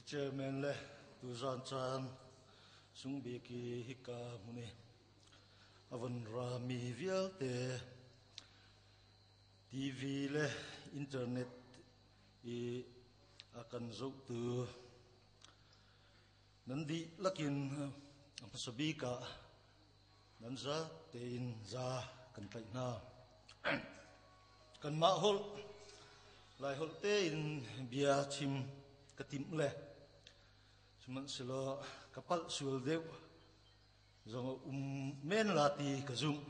Chairman le tuzan caan sungbik i hika hmun i a von rami vialte TV le internet i a kan zohtu nan dihlak in a hmasa bik ah nan za tein za kan tlaih hna. Kanmah holh Lai holh tein bia chim ka timh le sihmanhsehlaw ka palh sual deuh zong a um men la ti ka zumh.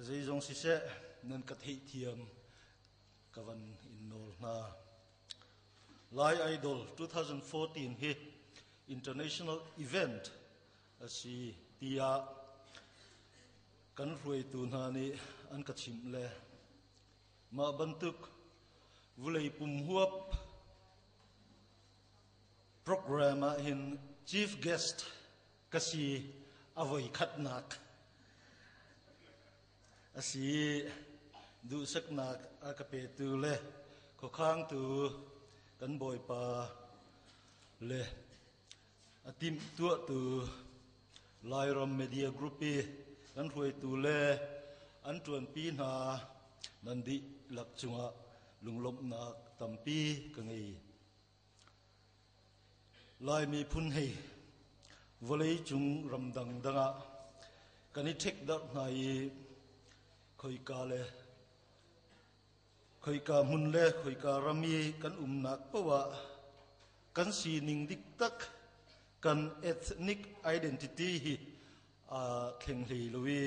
Zeizong siseh nan ka theihthiam ka van in nawl hna. Lai Idol 2014 hi international event a si tiah kan hruaitu hna nih an ka chimh le mah bantuk vulei pum huap program ah hin chief guest ka si a voi khatnak a si. Duhsaknak a ka petu le khuakhangtu kan Bawipa le a timhtuahtu Lairam Media Group i kan hruaitu le an ṭuanpi hna nan dihlak cungah lunglawmhnak tampi ka ngei. Lai miphun hei vawleicung ramdang dangah kan i ṭhekdarh hna i khoika le khoika hmun le khoika ram i kan umnak paoh ah kan sining diktak kan ethnic identity hi aa thleng hlei lo i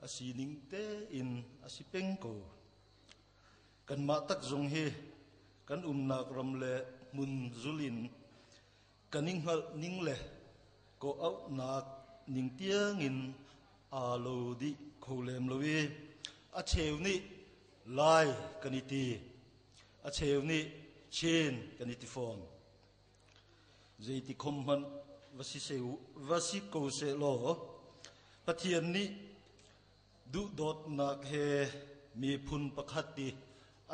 a sining tein a si peng ko. Kanmah tak zong hi kan umnak ram le hmun zul in kan i hngalh ning le kawh-auhnak ning tiangin aa lo dih kho lem lo i a cheu nih Lai kan i ti, a cheu nih Chin kan i ti fawn. Zeiti khom hmanh va si ko seh law Pathian nih duhdawtnak he miphun pakhat i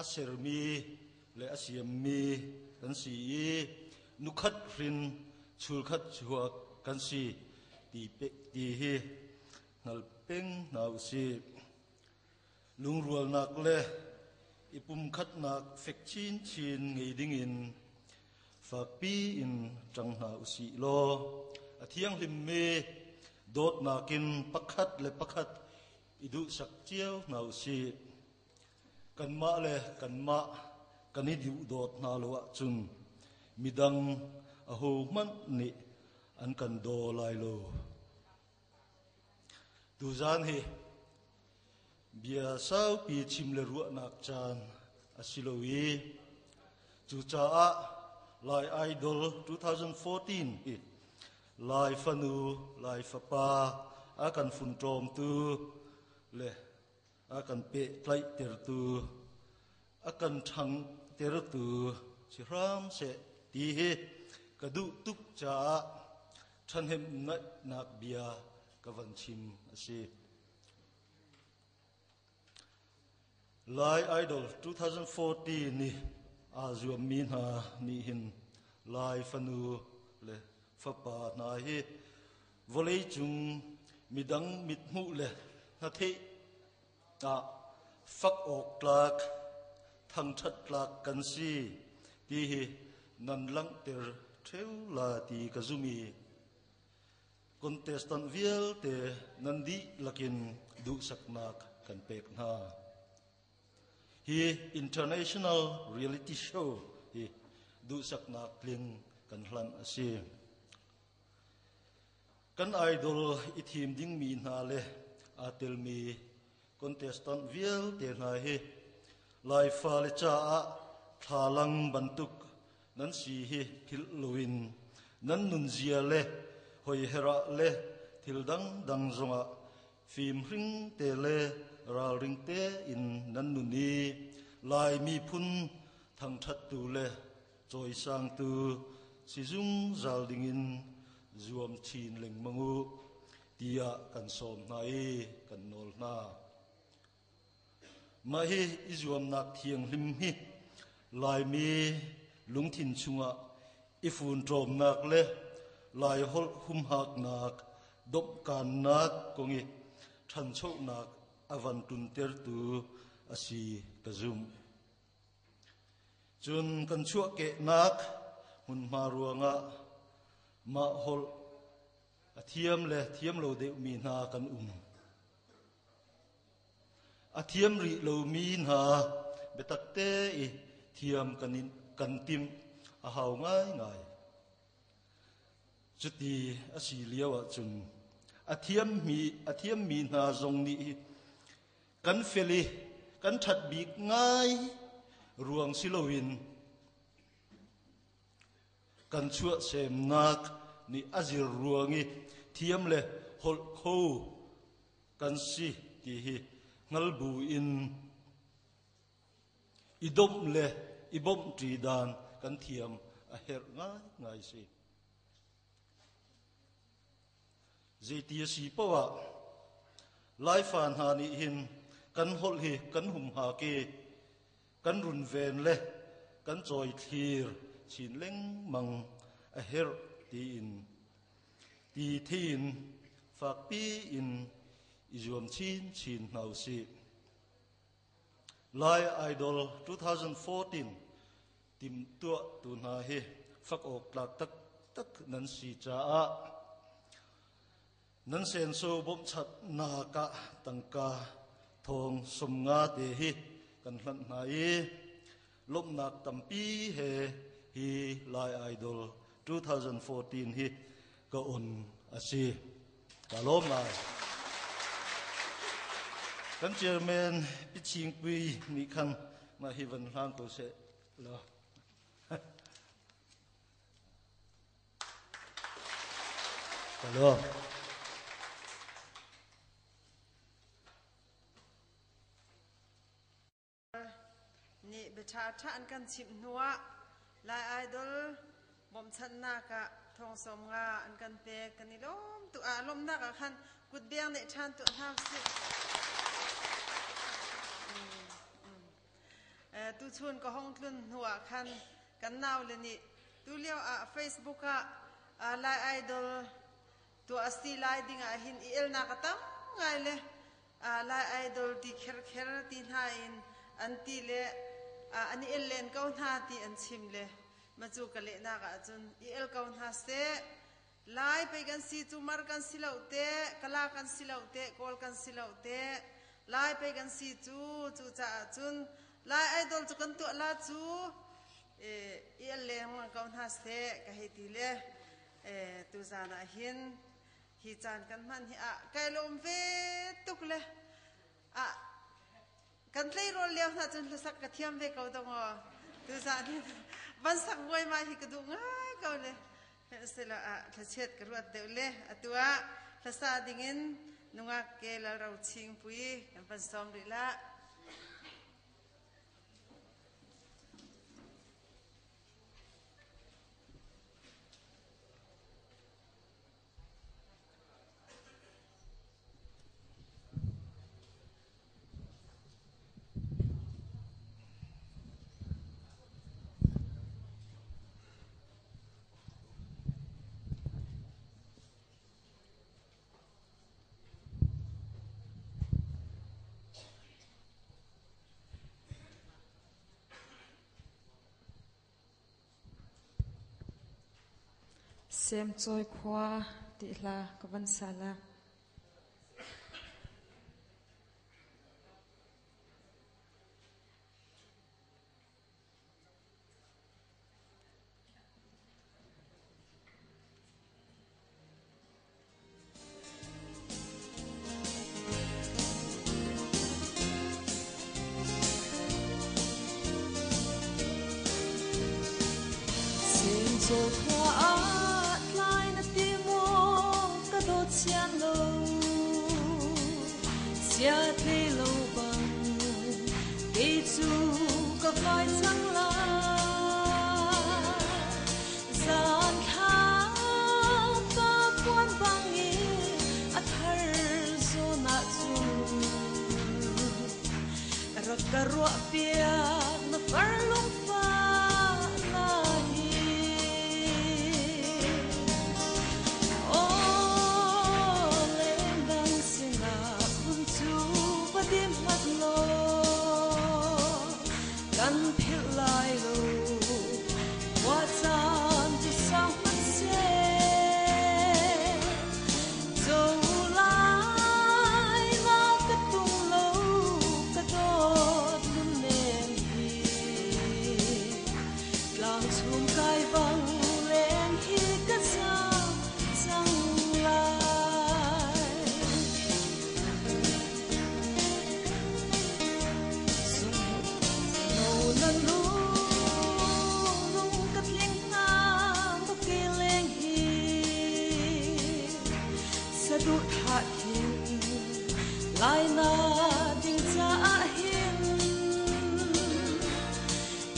a sermi le a siammi kan si i nukhat hrin chulkhat chuak kan si ti hi hngal peng hna u sih. Lungrualnak le i pumkhatnak fek chinchin ngei dingin fakpi in ṭang hna u sih law a thianghlimmi dawtnak in pakhat le pakhat i duhsak cio hna u sih. Kanmah le kanmah kan i duhdawt hna lo ahcun midang ahohmanh nih an kan daw lai lo. Tuzaan hi bia saupi chim le ruahnak caan a si lo i cucaah Lai Idol 2014 hi Lai fanu, Lai fapa a kan funṭawmtu le a kan pehtlaihtertu, a kan ṭhangtertu si hram seh ti hi ka duh tuk caah ṭhahnemngaihnak bia ka van chim a si. Lai Idol 2014 ni aa zuammi hna nih hin Lai fanu le fapa hna hi vawleicung midang mithmuh le hnatheih ah fak awk tlak, thangṭhat tlak kan si ti hi nan langhter ṭheu la ti ka zum i contestant vialte nan dihlak in duhsaknak kan pek hna. Hi international reality show hi duhsaknak tling kan hlanh a si. Kan idol i thim dingmi hna le aa telmi contestant vialte hna hi Lai fale caah thlalang bantuk nan si hi philh loin nan nunzia le hoiher ah le thil dangdang zongah fimhring te le ralring tein nan nun i Lai miphun thangṭhattu le cawisangtu si zungzal dingin zuam chin lengmang u tiah kan sawm hna i kan nawl hna. Mah hi i zuamnak thianghlim hi Laimi lungthin chungah i funṭawmnak le Laiholh humhaknak domhkannak kong i ṭhanchonak a van tluntertu a si ka zumh. Cun kan chuahkehnak hmunhma ruangah mah holh a thiam le thiam lo deuhmi hna kan um. A thiam rih lomi hna biatakte i thiam kan, in, kan timh a hau ngaingai. Cuti a si lio ahcun a thiammi, a thiammi hna zong nih kan fel i kan ṭhat bik ngai ruang si loin kan chuahsemnak nih a zir ruang i thiam le holh kho kan si ti hi hngal bu in i domh le i bawmhṭi dan kan thiam a herh ngaingai si. Zeiti a si paoh ah Laifa hna nih hin kan holh hi kan humhak i kan runven le kan cawithlir chin lengmang a herh tiin ti thein fakpi in i zuam chinchin hna usih. Lai Idol 2014 timhtuah tu hna hi fak awk tlak taktak nan si caah nan senso bawmhchatnak ah tangka thong 50 te hi kan hlanh hna i lawmhnak tampi he hi Lai Idol 2014 hi ka on a si. Ka lawm lai. Kan chairman Pi Ching Pui nih khan mah hi van hlang ko seh law. Ka lawm. Nih bia ṭhaṭha an kan chimh hnuah Lai Idol bawmchanhnak ah thong 50 an kan pek. Kan i lawm tuk. Ah lawmhnak ah khan kutbeng nih ṭhan tuah hna usih. Tuchun ka hong tlun hnuah khan kan naule nih tulio ah Facebook ah Lai Idol tuah a si lai ding ah hin i elnak a tam ngai le Lai Idol ti kherkher ti hna in an ti le an i el len ko hna ti an chim le macu ka lehnak ahcun i el ko hna seh. Lai pei kan si cu, Mar kan si lo te, Kala kan si lo te, Kawl kan si lo te, Lai pei kan si cu. Cucaah cun Lai Idol cu kan tuah la cu, i el lengmang ko hna seh ka hei ti le tuzaan ah hin hi caan kan hman hi ah kai lawm ve tuk le ah kan tleirawl lio hna cun hlasak ka thiam ve ko dong aw. Tuzaan hin van sak vuai ma hi ka duh ngai ko le sila ah thlachiat ka ruat deuh le atu ah hlasa dingin nungak ke Lalro Ching Pui kan van sawm rih la. Semcawi khua ti hla ka van sa la. Semcawi khua ah tlai na ti maw ka dawt sian lo, sia tle lo bang kei cu ka vai cang lai. Zan thla pa puan bang in a thar zawn ah cun rak ka ruah piak na far lungfahnak. Tlang chung kai bang leng hi ka zaam cang lai. No na lung ka tling na ka ke leng hi saduhthah thin lai na ding caah hin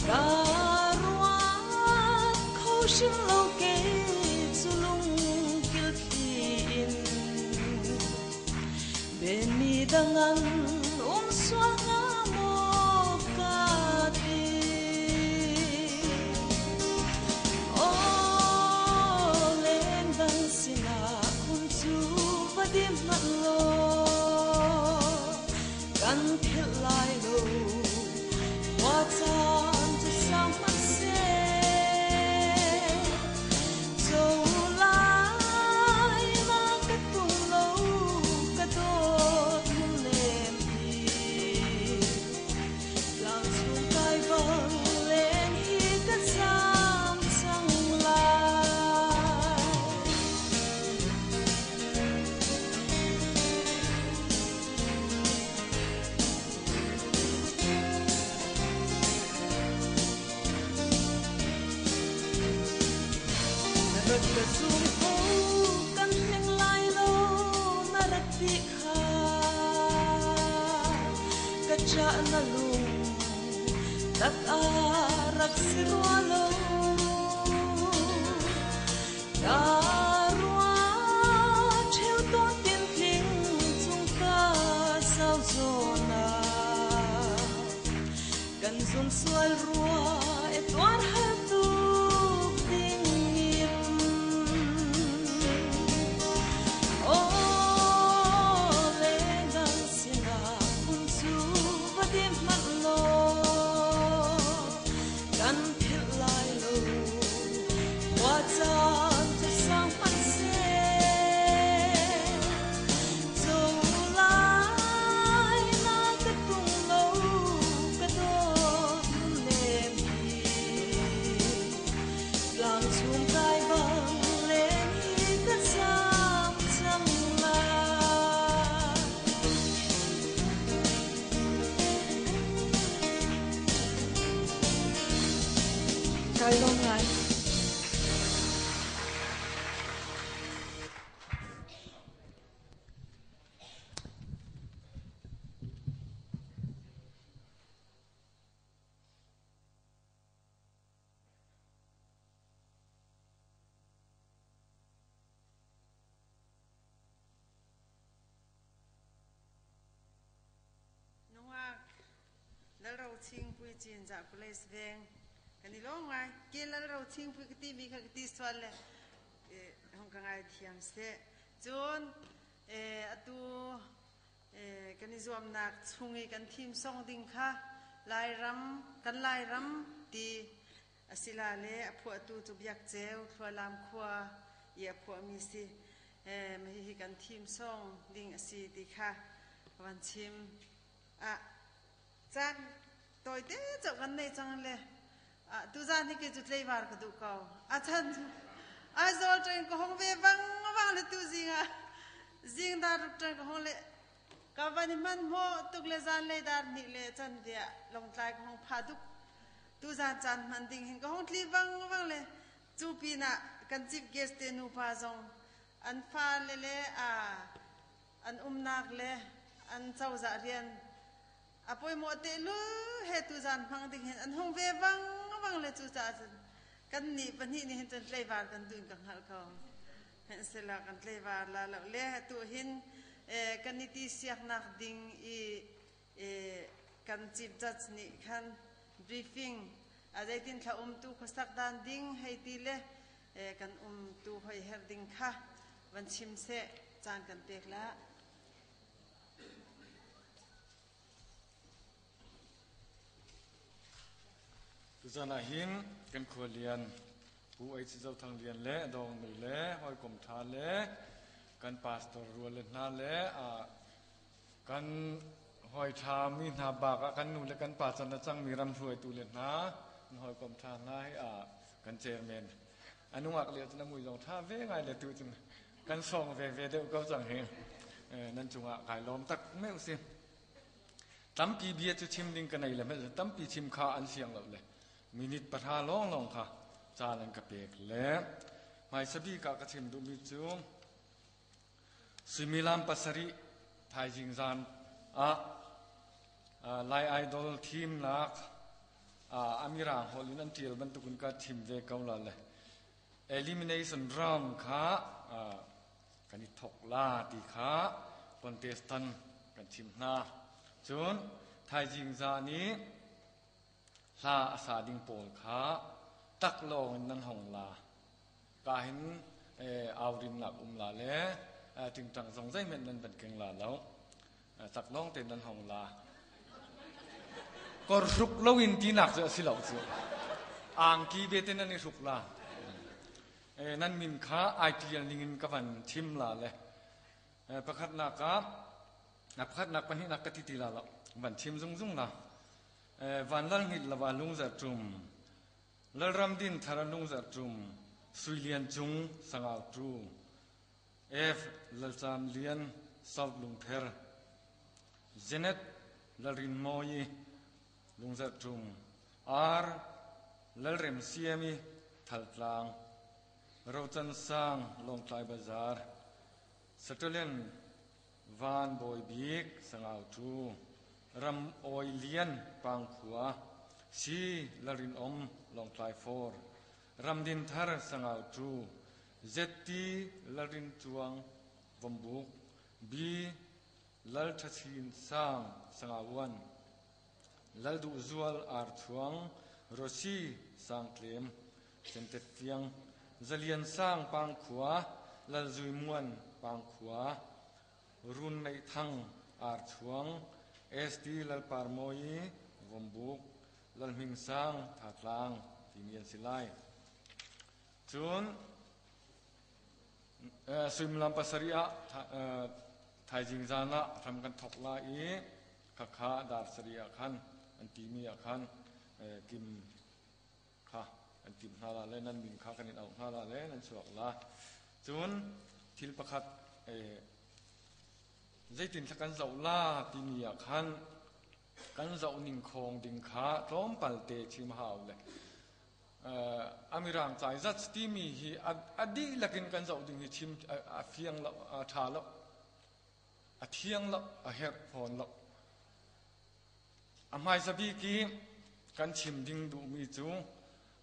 ka ruat kho hrim lo kei cu lungkil thli in Benmi dangan um sual hnga maw ka ti. Aw lengdang sinah khun cu va dim hmanh law kan philh lai lo khua caan cu sau hmanh seh. Co lai ma ka tung lo ka dawt lungnem hi tlang chung kai bang len hi ka zaam cang lai. Na rat ka zum ko kan hleng lai lo na rat ti kha ka cha na lung tak a rak si rua lo ka rua cheu ton tin tling chung ka sau zona kan zum sual rua e tuar har tuk ding in. Aw lengdang sinah phun cu va dim hmanh law kan philh lai lo khua caan cu sang hmanh seh. Co lai na ka tung lo ka dawt lem hi tlang chung kai bang len hi ka zaam cang lai. Kai lawm ngai. Nungak Lalro Chingpui Cinzah Police Veng kan i lawm ngai. Ke Lalro Chingpui ka timi kha ka ti sual le hong ka ngai thiam seh. Cun atu kan i zuamnak chung i kan thim song ding kha Lairam kan Lairam ti asila le a phuahtu cu Biak Ceu Thlualam khua i a phuahmi si. Hihi kan thim song ding a si ti kha van chim. Ah caan tawite cauh kan nei cang le tuzan hi kei cu tleivar ka duh ko. A chan Aizawl train ka hong ve bang bang le tu zing ah zing dar ruk train ka hong le ka van i hman hmaw tuk le zan lei dar hnih le chan ve ah Lawngtlai ka hong pha duk. Tuzan caan hman ding hin ka hong tli bang bang le cu pinah kan chief guest te nupa zong an fale le a an umnak le an cozah rian a poimawh te lu he tuzan hmang ding hin an hung ve bang bang le cu caah cun kan nih pahnih nih hin cun tleivar kan duh in ka hngalh ko. Hen sela kan tleivar la lo le tu hin kan i ti siaknak ding i kan chief judge nih khan briefing a zeitin thla um tu khuasak dan ding hei ti le kan um tu hoi her ding kha van chim seh caan kan pek la. Tuzan ah hin kan khualian Pu Ei Ci Zo Thang Lian le Dawng Nui le hawikom ṭha le kan pastor rual le hna le kan hawi ṭha mi hna bak ah kan nu le kan pa can a cangmi ram hruaitu le hna Kan hawikom ṭha hna hi kan chairman a nungak lio cun a mui zong ṭha ve ngai le tu cun kan sawng ve ve deuh ko cang hi. Nan cungah kai lawm tak meuh si. Tampi bia cu chim ding ka nei le hmanh tampi chim kha an siang lo le minute pahra lawnglawng kha caan an ka pek le hmaisa bik ah ka chim duhmi cu suimilam pasarih thaizing zan ah Lai Idol thimnak a mirang holh in an ṭial bantukin ka thim ve ko la le elimination round kha kan i thok la ti kha contestant kan chim hna. Cun thaizing zan i hla a sa ding pawl kha taklawng in nan hong la. Ka hin aurinnak um la le tingtang zong zeihmanh nan van keng la lo. Taklawng tein nan hong la. Kor hruk loin tinak cu a si lo cu. Angki bete nan i hruk la. Nan min kha ai ṭial ning in ka van chim la le pakhatnak ah pakhatnak pahnihnak ka ti ti la lo van chim zungzung la. Van Lal Hngilh Lava Lungzarh Tum, Lalram Din Thar Lungzarh Tum, Sui Lian Cung Sangau Tu, F. Lalcam Lian South Lungpher, Janet Lalrin Mawi Lungzarh Tum, R. Lalrem Siami Thaltlang, Rocan Sang Lawngtlai Bazar, Satalen Van Bawi Bik Sangau Tu, Ram Awi Lian Pangkhua, Si Lalrin Om Lawngtlai For, Ram Din Thar Sangau Tu, ZT Lalrin Cuang Vombuk, B Lal Tha Chin Sang Sangau Uan, Lal Duh Zual Ar Chuang, Rosi Sang Tlem, Sentet Fiang, Zalian Sang Pangkhua, Lal Zui Muan Pangkhua, Run Neih Thang Ar Chuang, ST Lal Par Mawi Vombuk, Lal Hming Sang Thatlang timi an si lai. Cun suimilam pasarih ah thaizing zan ah hram kan thok lai i khakha dar sarih ah khan an timi ah khan kim kha an tim hna la le nan min kha kan in auh hna la le nan chuak la. Cun thil pakhat zeitin thla kan zoh la timi ah khan kan zoh ning khawng ding kha tlawmpal te chim hau le amirang cai zat timi hi a dihlak in kan zoh ding hi chim a fiang lo, a ṭha lo, a thiang lo, a herh fawn lo. A hmaisa bik i kan chim ding duhmi cu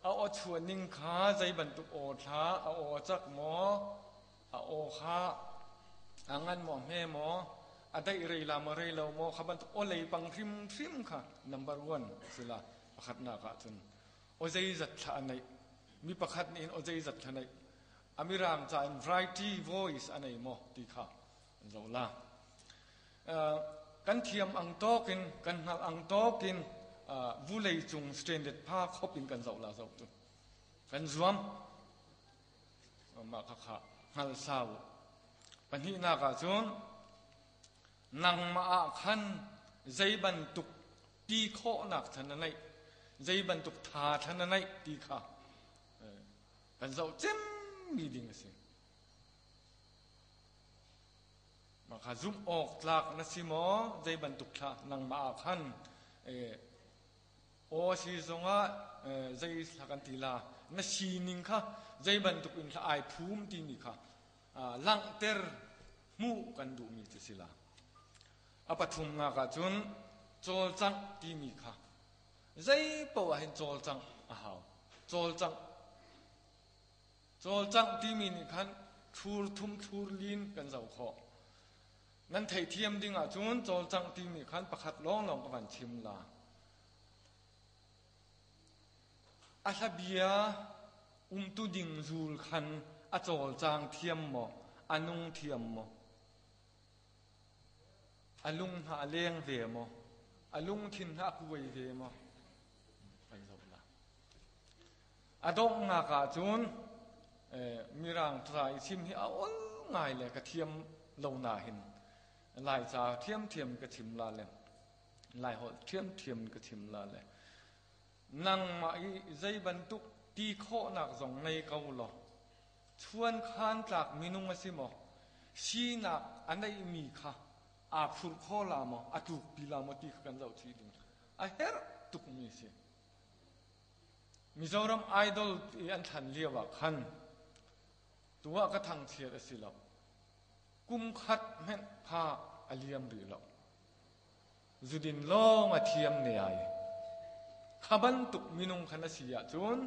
a aw chuah ning kha zei bantuk aw thla a aw a cak maw, a aw kha a ngan maw hme maw, a daih rei la maw rei lo maw, kha bantuk aw lei pang hrimhrim kha number one si la. Pakhatnak ah cun aw zeizat thla a neih, mi pakhat nih hin aw zeizat thla neih, a mirang ca in variety voice a nei maw ti kha an zoh la. Kan thiam ang tawk in, kan hngalh ang tawk in vulei cung standard pha khop in kan zoh la zoh tu. Kan zuam. Mah kha kha hngal sau. Pahnihnak ah cun nangmah ah khan zei bantuk ti khawhnak than na neih, zei bantuk tha than na neih ti kha kan zoh cemmi ding a si. Mah kha zumh awk tlak na si maw? Zei bantuk thla nangmah ah khan aw si zongah zei thla kan ti la na sining kha zei bantuk in thla ai phum timi kha langhter hmuh kan duhmi cu si la. A pathumnak ah cun cawlcangh timi kha zei paoh ah hin cawlcangh a hau. Cawlcangh. Cawlcangh timi nih khan thlur thum thlur lin kan zoh khawh. Nan theithiam ding ahcun cawlcangh timi khan pakhat lawnglawng ka van chim la. A hlabia umtu ding zul khan a cawlcang thiam maw, a nung thiam maw? A lung hna a leng ve maw? A lungthin hna a kuai ve maw? Kan zoh la. A donghnak ahcun Mirang ca i chim hi a ol ngai le ka thiam lo nain Laica ṭhiamṭhiam ka chim la le Laiholh ṭhiamṭhiam ka chim la le. Nangmah i zei bantuk ti khawhnak zong ngei ko law chuankhan tlak minung a si maw sinak a neihmi kha aa phurh kho la maw a tlukpi la maw ti kha kan zoh chih ding a herh tukmi a si. Mizoram Idol i an thlan lio ah khan tuah ka thangchiat a si lo. Kum khat hmenh kha a liam rih lo. Zudin lawng a thiam ne ai. Kha bantuk minung khan a si ahcun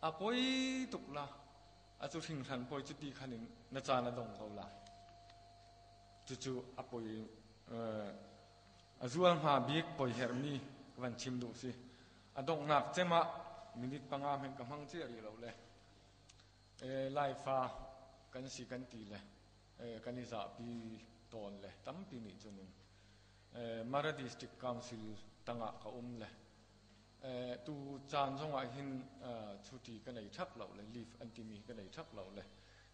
a poi tuk la. A cu hringhran poi cu ti khan in na caan a dong ko la. Cucu a poi a zual hma bik poi herhmi ka van chim duh si. A donghnak cem ah minute panga hmenh ka hmang cia rih lo le Laifa kan si kan ti le kan i zahpi tawn le tampi nih cun in Mara District Council tangah ka um le tu caan zongah hin chuti ka nei thak lo le leave an timi ka nei thak lo le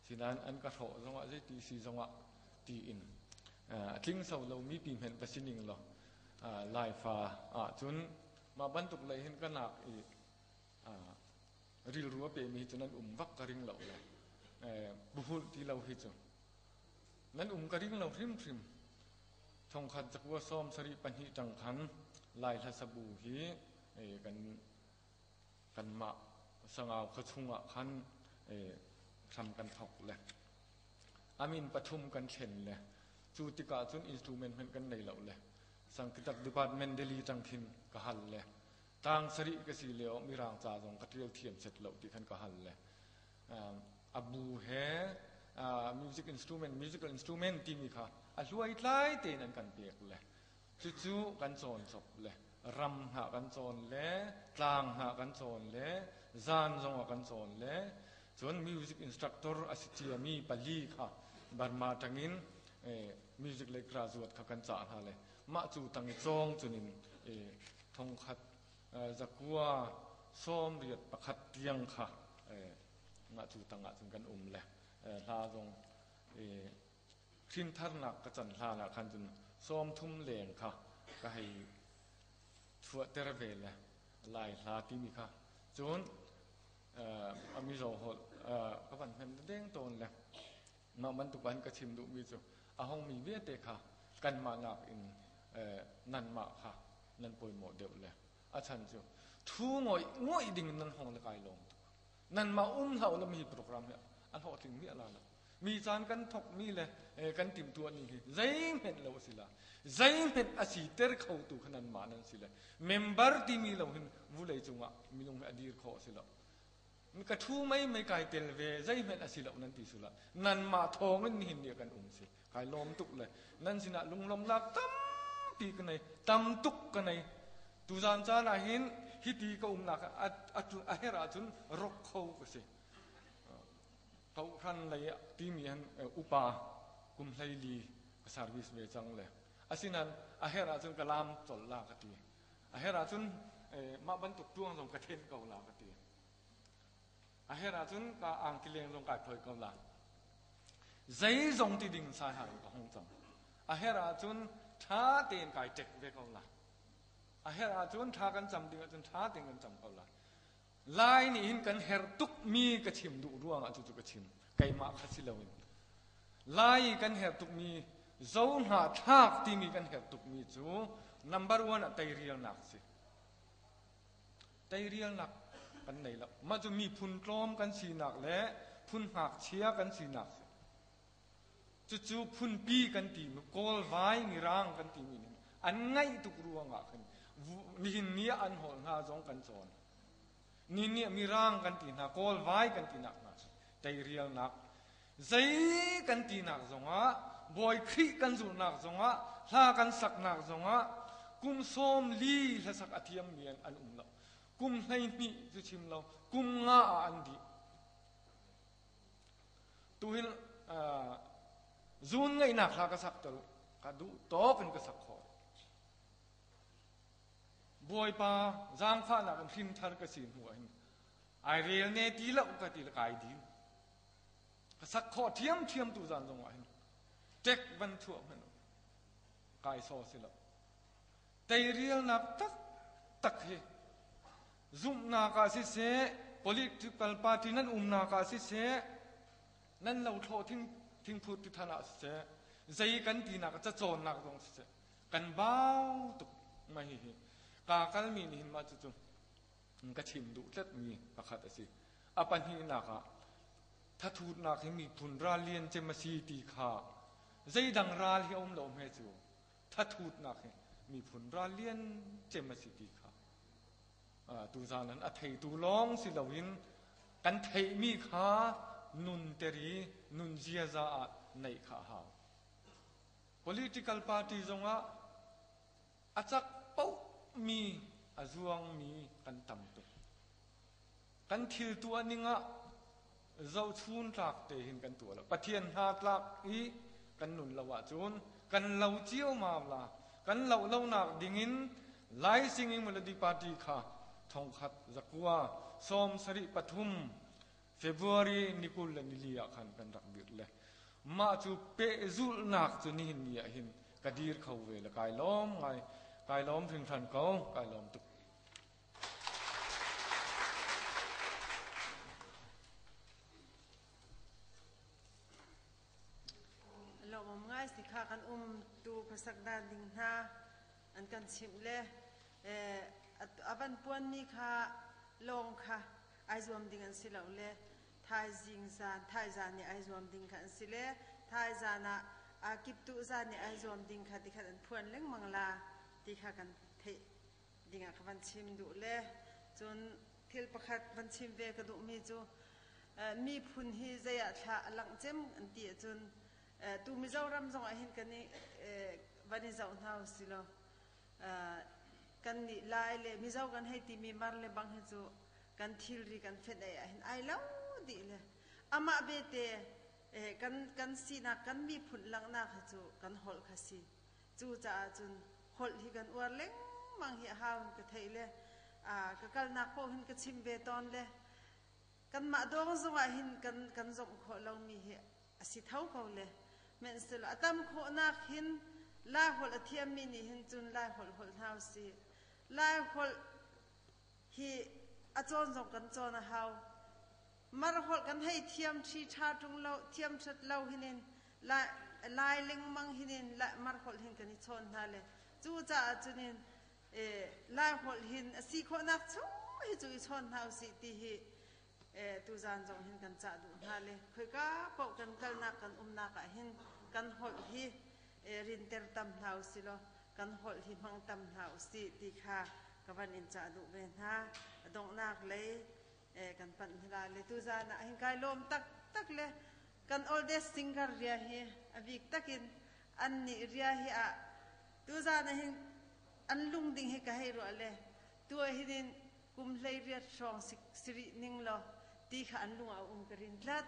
sinain an ka hrawh zongah zeiti si zongah tiin a tling so lo mi pi hmenh va sining law Laifa ah cun mah bantuk lei hin ka nak i rilru a pemi cu nan um vak ka ring lo le buhulh ti lo hi cu nan um ka ring lo hrimhrim. Thongkhat zakua sawm sarih pahnih ṭang khan Lai hlasabu hi kan kanmah Sangau khua chungah khan hram kan thok le amin pathum kan thlen le cu tikah cun instrument hmanh kan nei lo le Sangkitak department Delhi ṭang khin ka hal le tang sarih ka si lio mirang ca zong ka ṭial thiam set lo ti khan ka hal le abu he music instrument musical instrument timi kha a hluai tlai tein an kan pek le cucu kan cawn cop le ram hna kan cawn le tlang hna kan cawn le zan zong ah kan cawn le cun music instructor a si ciami pali kha Burma tangin music lei graduate kha kan cah hna le mah cu tang i cawng cunin thongkhat zakua sawm riat pakhat tiang kha mah cu tangah cun kan um le hla zong hrintharnak ka can hlan ah khan cun sawm thum leng kha ka hei chuahter ve le Lai hla timi kha cun a Mizo holh ka van hman deng tawn le mah bantuk an ka chim duhmi cu a hongmi vialte kha kanmah nakin nanmah kha nan pawimawh deuh le a chan cu thu ngawih ngawih ding in nan hong le kai lawm tuk nanmah um hlah u mi program hi a hlawhtling mi ala lo mi caan kan thok mi le kan timtuah ni hi zeihmenh lo a si la zeihmenh a si ter kho tu kha nanmah nan si le member timi lo hin vulei cungah minung hi a dir khawh a si lo ka thu mei mei kai tel ve zeihmenh a si lo nan ti sula nanmah thawng in nihin ni kan um si kai lawm tuk le nan sinah lunglawmnak tampi ka nei tam tuk ka nei tuzan caan ah hin hiti ka umnak a her ahcun rok kho ka si kohhran lei timi han upa kum hleili ka service ve cang le asinan a her ahcun ka lam col la ka ti A herh ahcun mah bantuk tuang zong ka then ko la ka ti. A herh ahcun ka angki leng zong kai phoi ko la. Zeizong ti ding sai ha ka hong cang. A herh ahcun ṭha tein kai ṭek ve ko la. A herh ahcun ṭha kan cam ding ahcun ṭha tein kan cam ko la. Lai nih hin kan herh tuk mi ka chim duh ruangah cucu ka chim. Keimah kha si loin. Lai kan herh tukmi zo hnahthlak timi kan herh tukmi cu number one ah teirialnak si. Teirialnak kan nei lo. Mah cu miphun tlawm kan sinak le phun ngakchia kan sinak si. Cucu phunpi kan timi Kawl vai Mirang kan timi nih an ngaih tuk ruangah khan nihin ni ah an holh hna zong kan cawn. Ni nih Mirang kan ti hna, Kawl vai kan ti nak hna teirialnak zei kan tinak zongah Bawi Khrih kan zulhnak zongah hla kan saknak zongah kum sawm li hlasak a thiammi an um lo kum 12 cu chim lo kum nga ah an dih tuhin zun ngaihnak hla ka sak tel ka duh tawk in ka sak khawh Bawipa zaangfahnak in hrin thar ka si hnu ah hin ai rel ne ti lo ka ti le kai din ka sak khawh ṭhiamṭhiam tu zan zong ah hin ṭek van thuah hmanh kai saw si lo teirialnak taktak hi. Zumhnak ah siseh, political party nan umnak ah siseh, nan lo thlawh thing thingphur ti than ah siseh, zei kan tinak cacawnnak zong siseh, kan bau tuk ma hihi. Ka kalmi nih hin mah cucu ka chim duh tlatmi pakhat a si. A pahnihnak ah thathutnak hi miphun ral lian cem a si ti kha zeidang ral hi a um lo hme cu thathutnak hi miphun ral lian cem a si ti kha tuzaan an a theitu lawng si loin kan theihmi kha nun ter i nun ziaza ah neih kha a hau. Political party zongah a cak paohmi a zuangmi kan tam tuk. Kan thil tuah ning ah zohchun tlak te hin kan tuah lo. Pathian hna tlak i kan nun lo ahcun kan lo cio ma la. Kan loh lonak dingin Lai Singing Melody Party kha 1973 February ni 24 ah khan kan rak dirh le mah cu pehzulhnak cu nihin ni ah hin ka dir kho ve le kai lawm ngai kai lawm hringhran ko kai lawm tuk. Lawmawm ngai si kha kan um tu khuasak dan ding hna an kan chimh le a van puan mi kha lawng kha ai zuam ding an si lo le thaizing zan thaizan nih ai zuam ding kha an si le thaizan ah a kiptuh zan nih ai zuam ding kha tikhat an phuan lengmang la ti kha kan theih dingah ka van chim duh le cun thil pakhat van chim ve ka duhmi cu miphun hi zei ah thla a langh cem an ti ahcun tu Mizoram zong ah hin kan i van i zoh hna usih law kan nih Lai le Mizo kan hei timi mar le bang hi cu kan thilri kan fenh ei ah hin ai lo dih le amah bete kan kan sinak kan miphun langhnak hi cu kan holh kha si. Cucaah cun holh hi kan uar lengmang hi a hau in ka theih le ka kalnak paoh hin ka chim ve tawn le kanmah dawng zongah hin kan kan zomh khawh lomi hi a si tho ko le hmanhsehlaw a tam khawhnak hin Lai holh a thiammi nih hin cun Lai holh holh hna usih. Lai holh hi a cawn zong kan cawn a hau. Mar holh kan hei thiam ṭhi ṭha ṭung lo thiam ṭhat lo hinin Lai, Lai lengmang hinin Mar holh hin kan i chawn hna le cucaah cunin Lai holh hin a si khawhnak chung hi cu i chawn hna usih ti hi tuzaan zong hin kan cah duh hna le khoika paoh kan kalnak kan umnak ah hin kan holh hi rinter tam hna usih law kan holh hi hmang tam hna usih ti kha ka van in cah duh ve hna. A donghnak lei kan panh hna le tuzaan ah hin kai lawm taktak le kan oldest singer ria hi a bik takin an nih ria hi a tuzaan ah hin an lung ding hi ka hei ruah le tu hin kum hlei riat hrawng siri ning law ti kha an lung a um ka rin tlat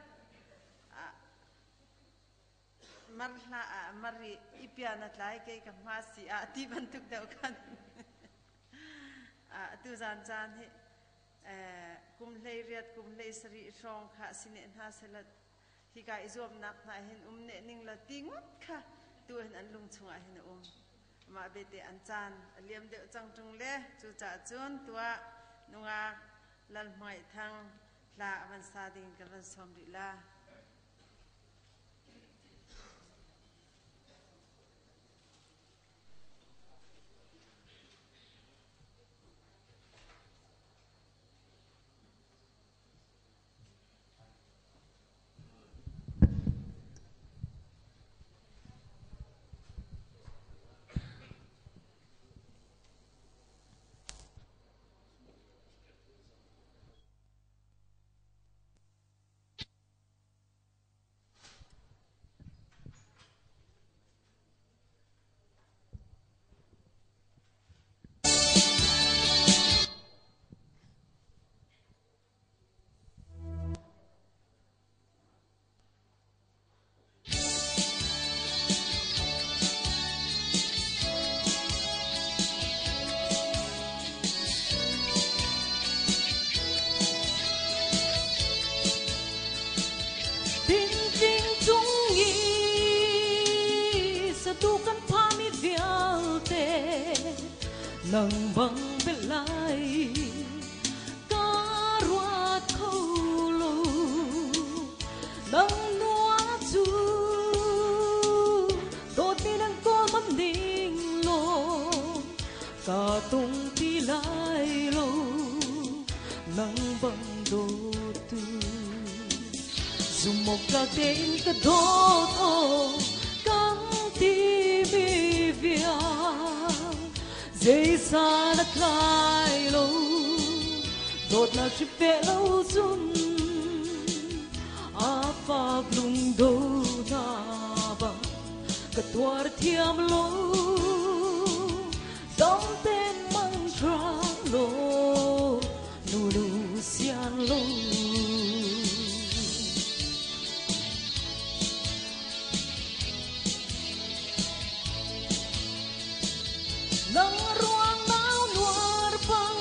mar hla ah mari ipian a tlai kei ka hma si ah ti bantuk deuh khan atu zan caan hi kum hlei riat kum hlei sarih hrawng kha sine hna selat hika i zuamnak hna hin um ne ning la ti ngawt kha tu hin an lung chungah hin a um mah bete an caan a liam deuh cang ṭung le cucaah cun tuah nungak lal hmai thang hla a van sa ding kan van sawm rih la. Tintling cung i satu kan phami vialte nang bang belai. Zumhawktlak tein ka dawt aw kan timi vial zeisan a tlai lo dawtnak hrifeh lo cun a fak lungdo na bang ka tuar thiam lo dam ten mang trang lo nu nu sian lo. Nang ruang nau nuar bang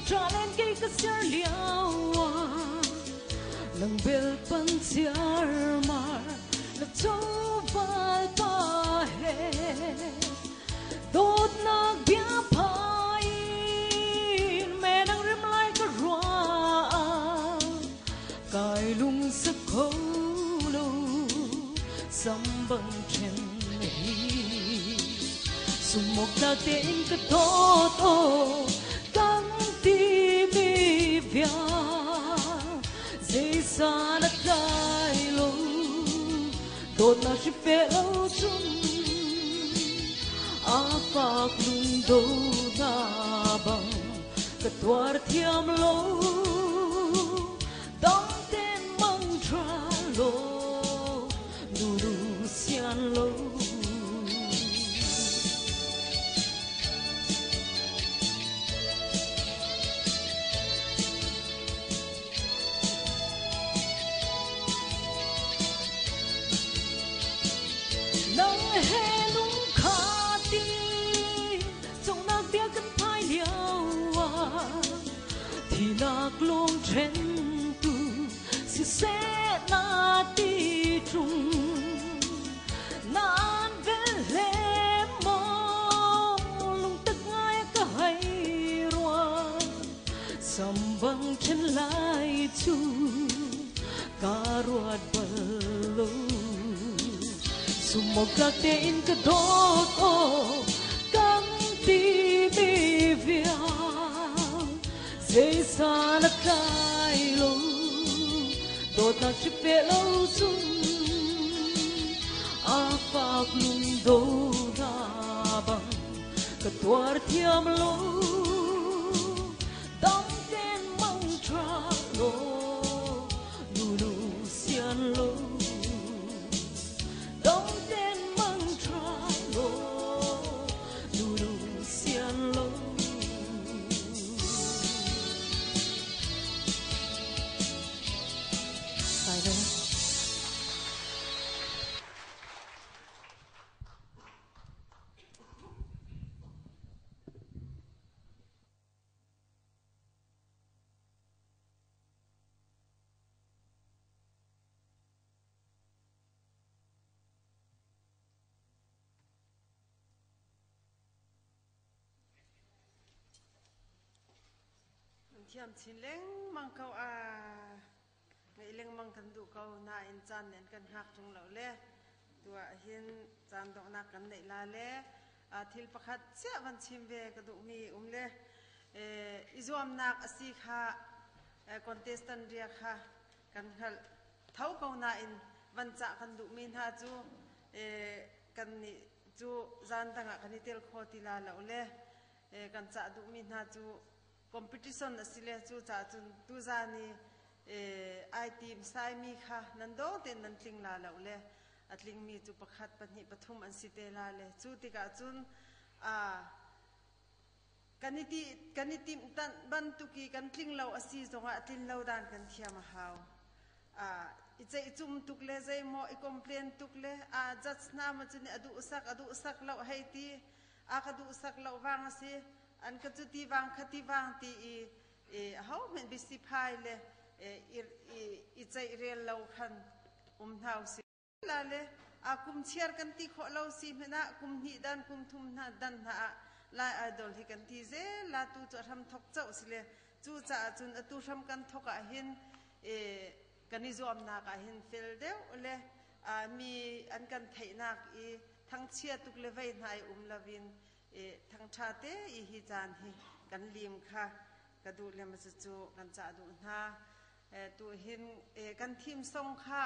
tralen kei ka siar liao nang bel pan chiar mar na cho val pa he dawtnak bia phai in me nang rim lai ka ruang kai lung sa kho lo sambang then hi sumok tein ka dawt aw kan ti mi vial zeisan a tlai lo dawtnak hri fe lo cun a fak lungdo na bang ka tuar thiam lo dam ten mang tra lo nu nu sian lo. Nang he lung khati chongnak bia kan phai lio ah thinak lung then tu siseh na ti tung nan vel hle maw lung tak ngai ka hai ruang sambang then lai chu ka ruat bal lo sumok tein ka dawt aw kan ti mi vial zeisan a tlai lo dawtnak hri fe lo cun a fak lungdo na bang ka tuar thiam lo dam ten mang tra lo nu nu sian lo dam ten mang tra lo nu nu sian lo. Sai ve. Thiam chin lengmang ko a ngaih lengmang kan duh ko nain caan nih an kan hngak ṭung lo le tuah hin caan donghnak kan neih la le thil pakhat chiah van chim ve ka duhmi um le i zuamnak a si kha contestant ria kha kan hngalh tho ko nain van cah kan duhmi hna cu kan nih cu zan dang ah kan i tel kho ti la lo le kan cah duhmi hna cu competition a si le cu caah cun tuzan i ai tim saimi kha nan dawng tein nan tling la lo le a tlingmi cu pakhat pahnih pathum an si te la le cu tikah cun kan i ti kan i timh tanh bantuk i kan tling lo a si zongah tlin lo dan kan thiam a hau. I ceihcum tuk le zeimaw i complain tuk le a judge hna ma cu nih a duh sak a duh sak lo hei ti a ka duh sak lo vang a si an ka cu ti vang kha ti vang ti i ho hmenh bisi phai le i ceih rel lo khan um hna usih. La le a kum chiar kan ti khawh lo si hmanh ah kum hnih dan kum thum hna dan hna ah Lai Idol hi kan ti zel la tu cu a hram thok chauh si le cu caah cun atu hram kan thok ah hin kan i zuamnak ah hin fel deuh le mi an kan theihnak i thangchia tuk le vei hna i um lovin thangtha te i hi caan hi kan lim kha ka duh le ma cu kan cah duh hna. Tu hin kan theme song kha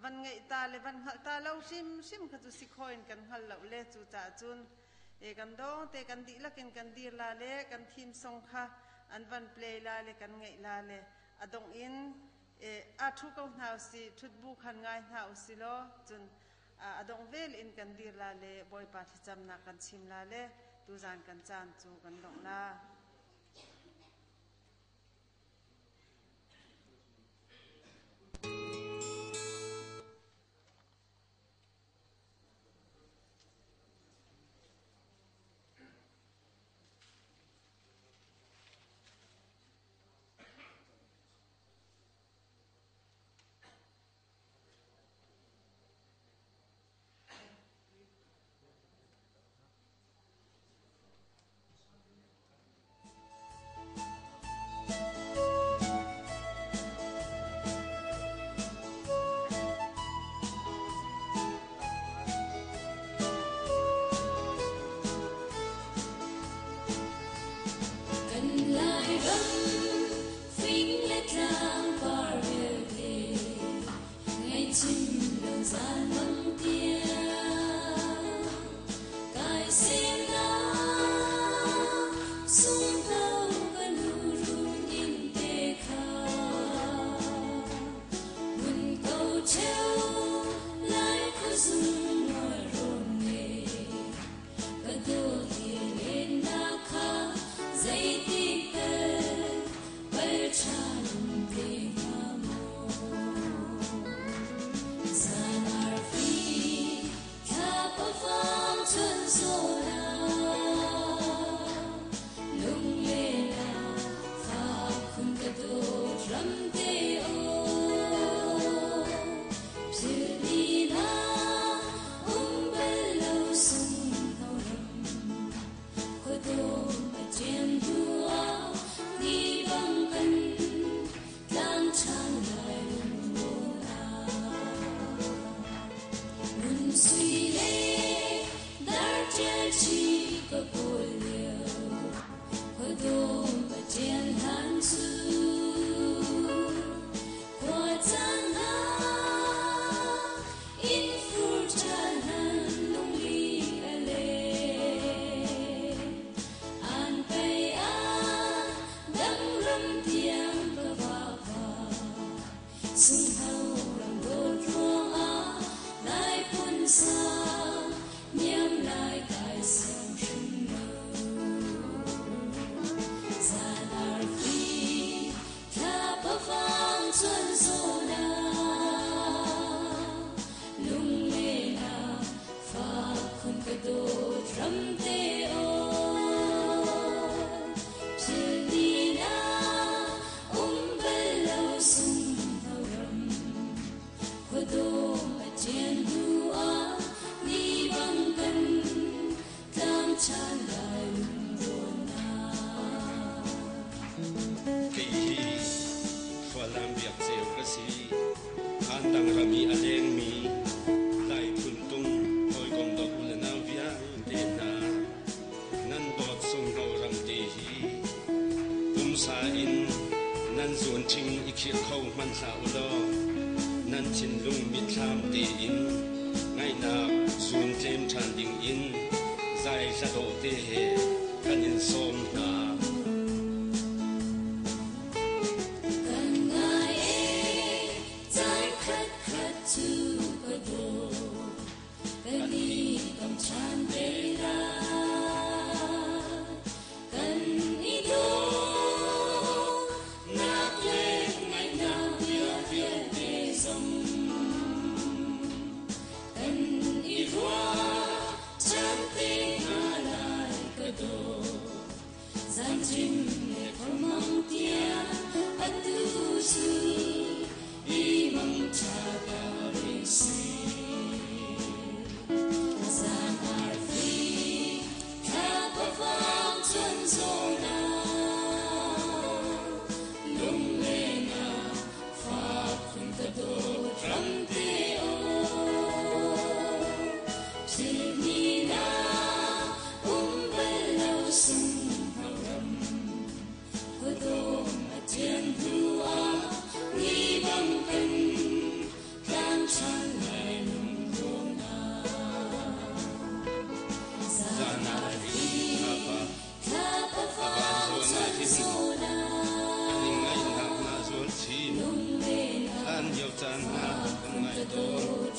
van ngeih ta le van hngalh ta lo hrimhrim kha cu si kho in kan hngal lo le cu caah cun kan dawng te kan dihlak in kan dir la le kan theme song kha an van play la le kan ngeih la le a dongh in a thu ko hna usi thutbu khan ngai hna usi law cun a dongh vel in kan dir la le Bawipa thlacamnak kan chim la le tuzan kan caan cu kan dongh la. Kan Lairam fing le tlang par vialte ngaihchim lo zan bang tiang kai semnak sunghno ka nu run in te kha mun ko cheu lai khuazung nawl rawn ngei ka dawt lennak kha zeitik tal pal ṭhan te hnga maw zan arfi thlapa vang chun zawn ah lunglen ah fak khun ka dawt ram te aw philh ni na um bal lo sunghno ram khuadawm a ṭian hnu ah ni bang kan tlang ṭhan lai lungrawn ah ngun sui le dar ṭial ṭhi ka kawl lio khuadawm a ṭian hlan cu khua caan hna in fur ṭhan hlan lungli a leng an pei ah dang ram tiang ka vava sunghno ram dawt ruangah lai phun sang niam lai kai siang hrim lo zan arfi thlapa vang chun zawn ah lunglen ah fak khun ka dawt ram te aw philh ni na um bal lo sunghno ram khuadawm a ṭian hnu ah ni bang kan tlang ṭhan lai lungrawn ah. Kei hi Khuallam Biak Ceu ka si. Khandang ram i a lengmi Lai phuntung hawikom dawt u le nau vialte hna, nan dawt sunghno ram te hi pumsa in nan zuan ṭhing i khirh kho hmanh hlah u law nan thinlung mitthlam tein ngaihnak zuun tlem ṭhan ding in zai hla dawh te he kan in sawm hna. Kan ngai ee caan khatkhat cu ka daw kan i kam ṭhan te lai kan i dawtnak le ngaihnak bia vialte zong kan i ruah ṭhan te hna lai ka daw zan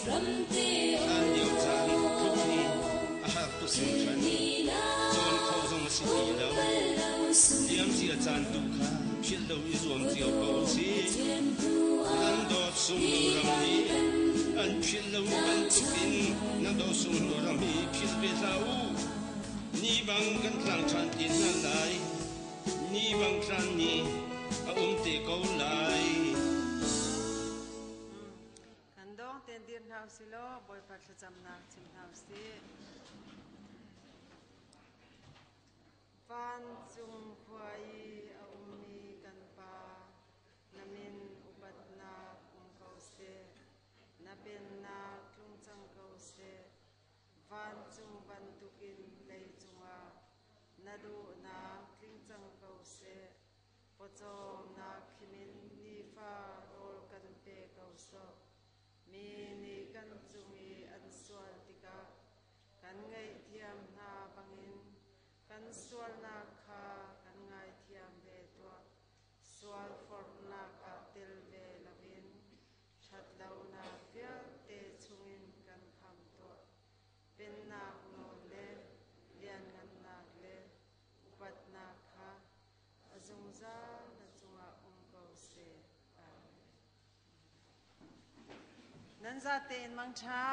Hlan lio caan tluk hi a har tuk hringhran. Cawn kho zong a si ti lo. Liamcia caan tu kha philh lo i zuam cio ko usih. Nan dawt sungnu ram nih an philh lo bantuk in nan dawt sungnu ram hi philh ve hlah u. Ni bang kan tlang ṭhan ti hna lai. Ni bang tlan ni a um te ko lai. Kan dawng ten dir hna usih law Bawipa thlacamnak chim hna usih. Vancung khua i a ummi kan Pa, na min upatnak um ko seh. Na pennak tlung cang ko seh. Vancung bantukin leicung ah na duhnak tling cang ko seh. Pawcawmnak khimin nifa rawl kan pe ko sawh. Mi nih kan cung i an sual tikah kan ngaihthiam hna bangin kan sualnak kha kan ngaithiam ve tuah. Sual forhnak ah tel ve loin ṭhatlonak vialte chungin kan khamh tuah. Pennak nawl le lianngannak le upatnak kha a zungzal na cungah um ko seh. Amen. Nan zatein mangṭha.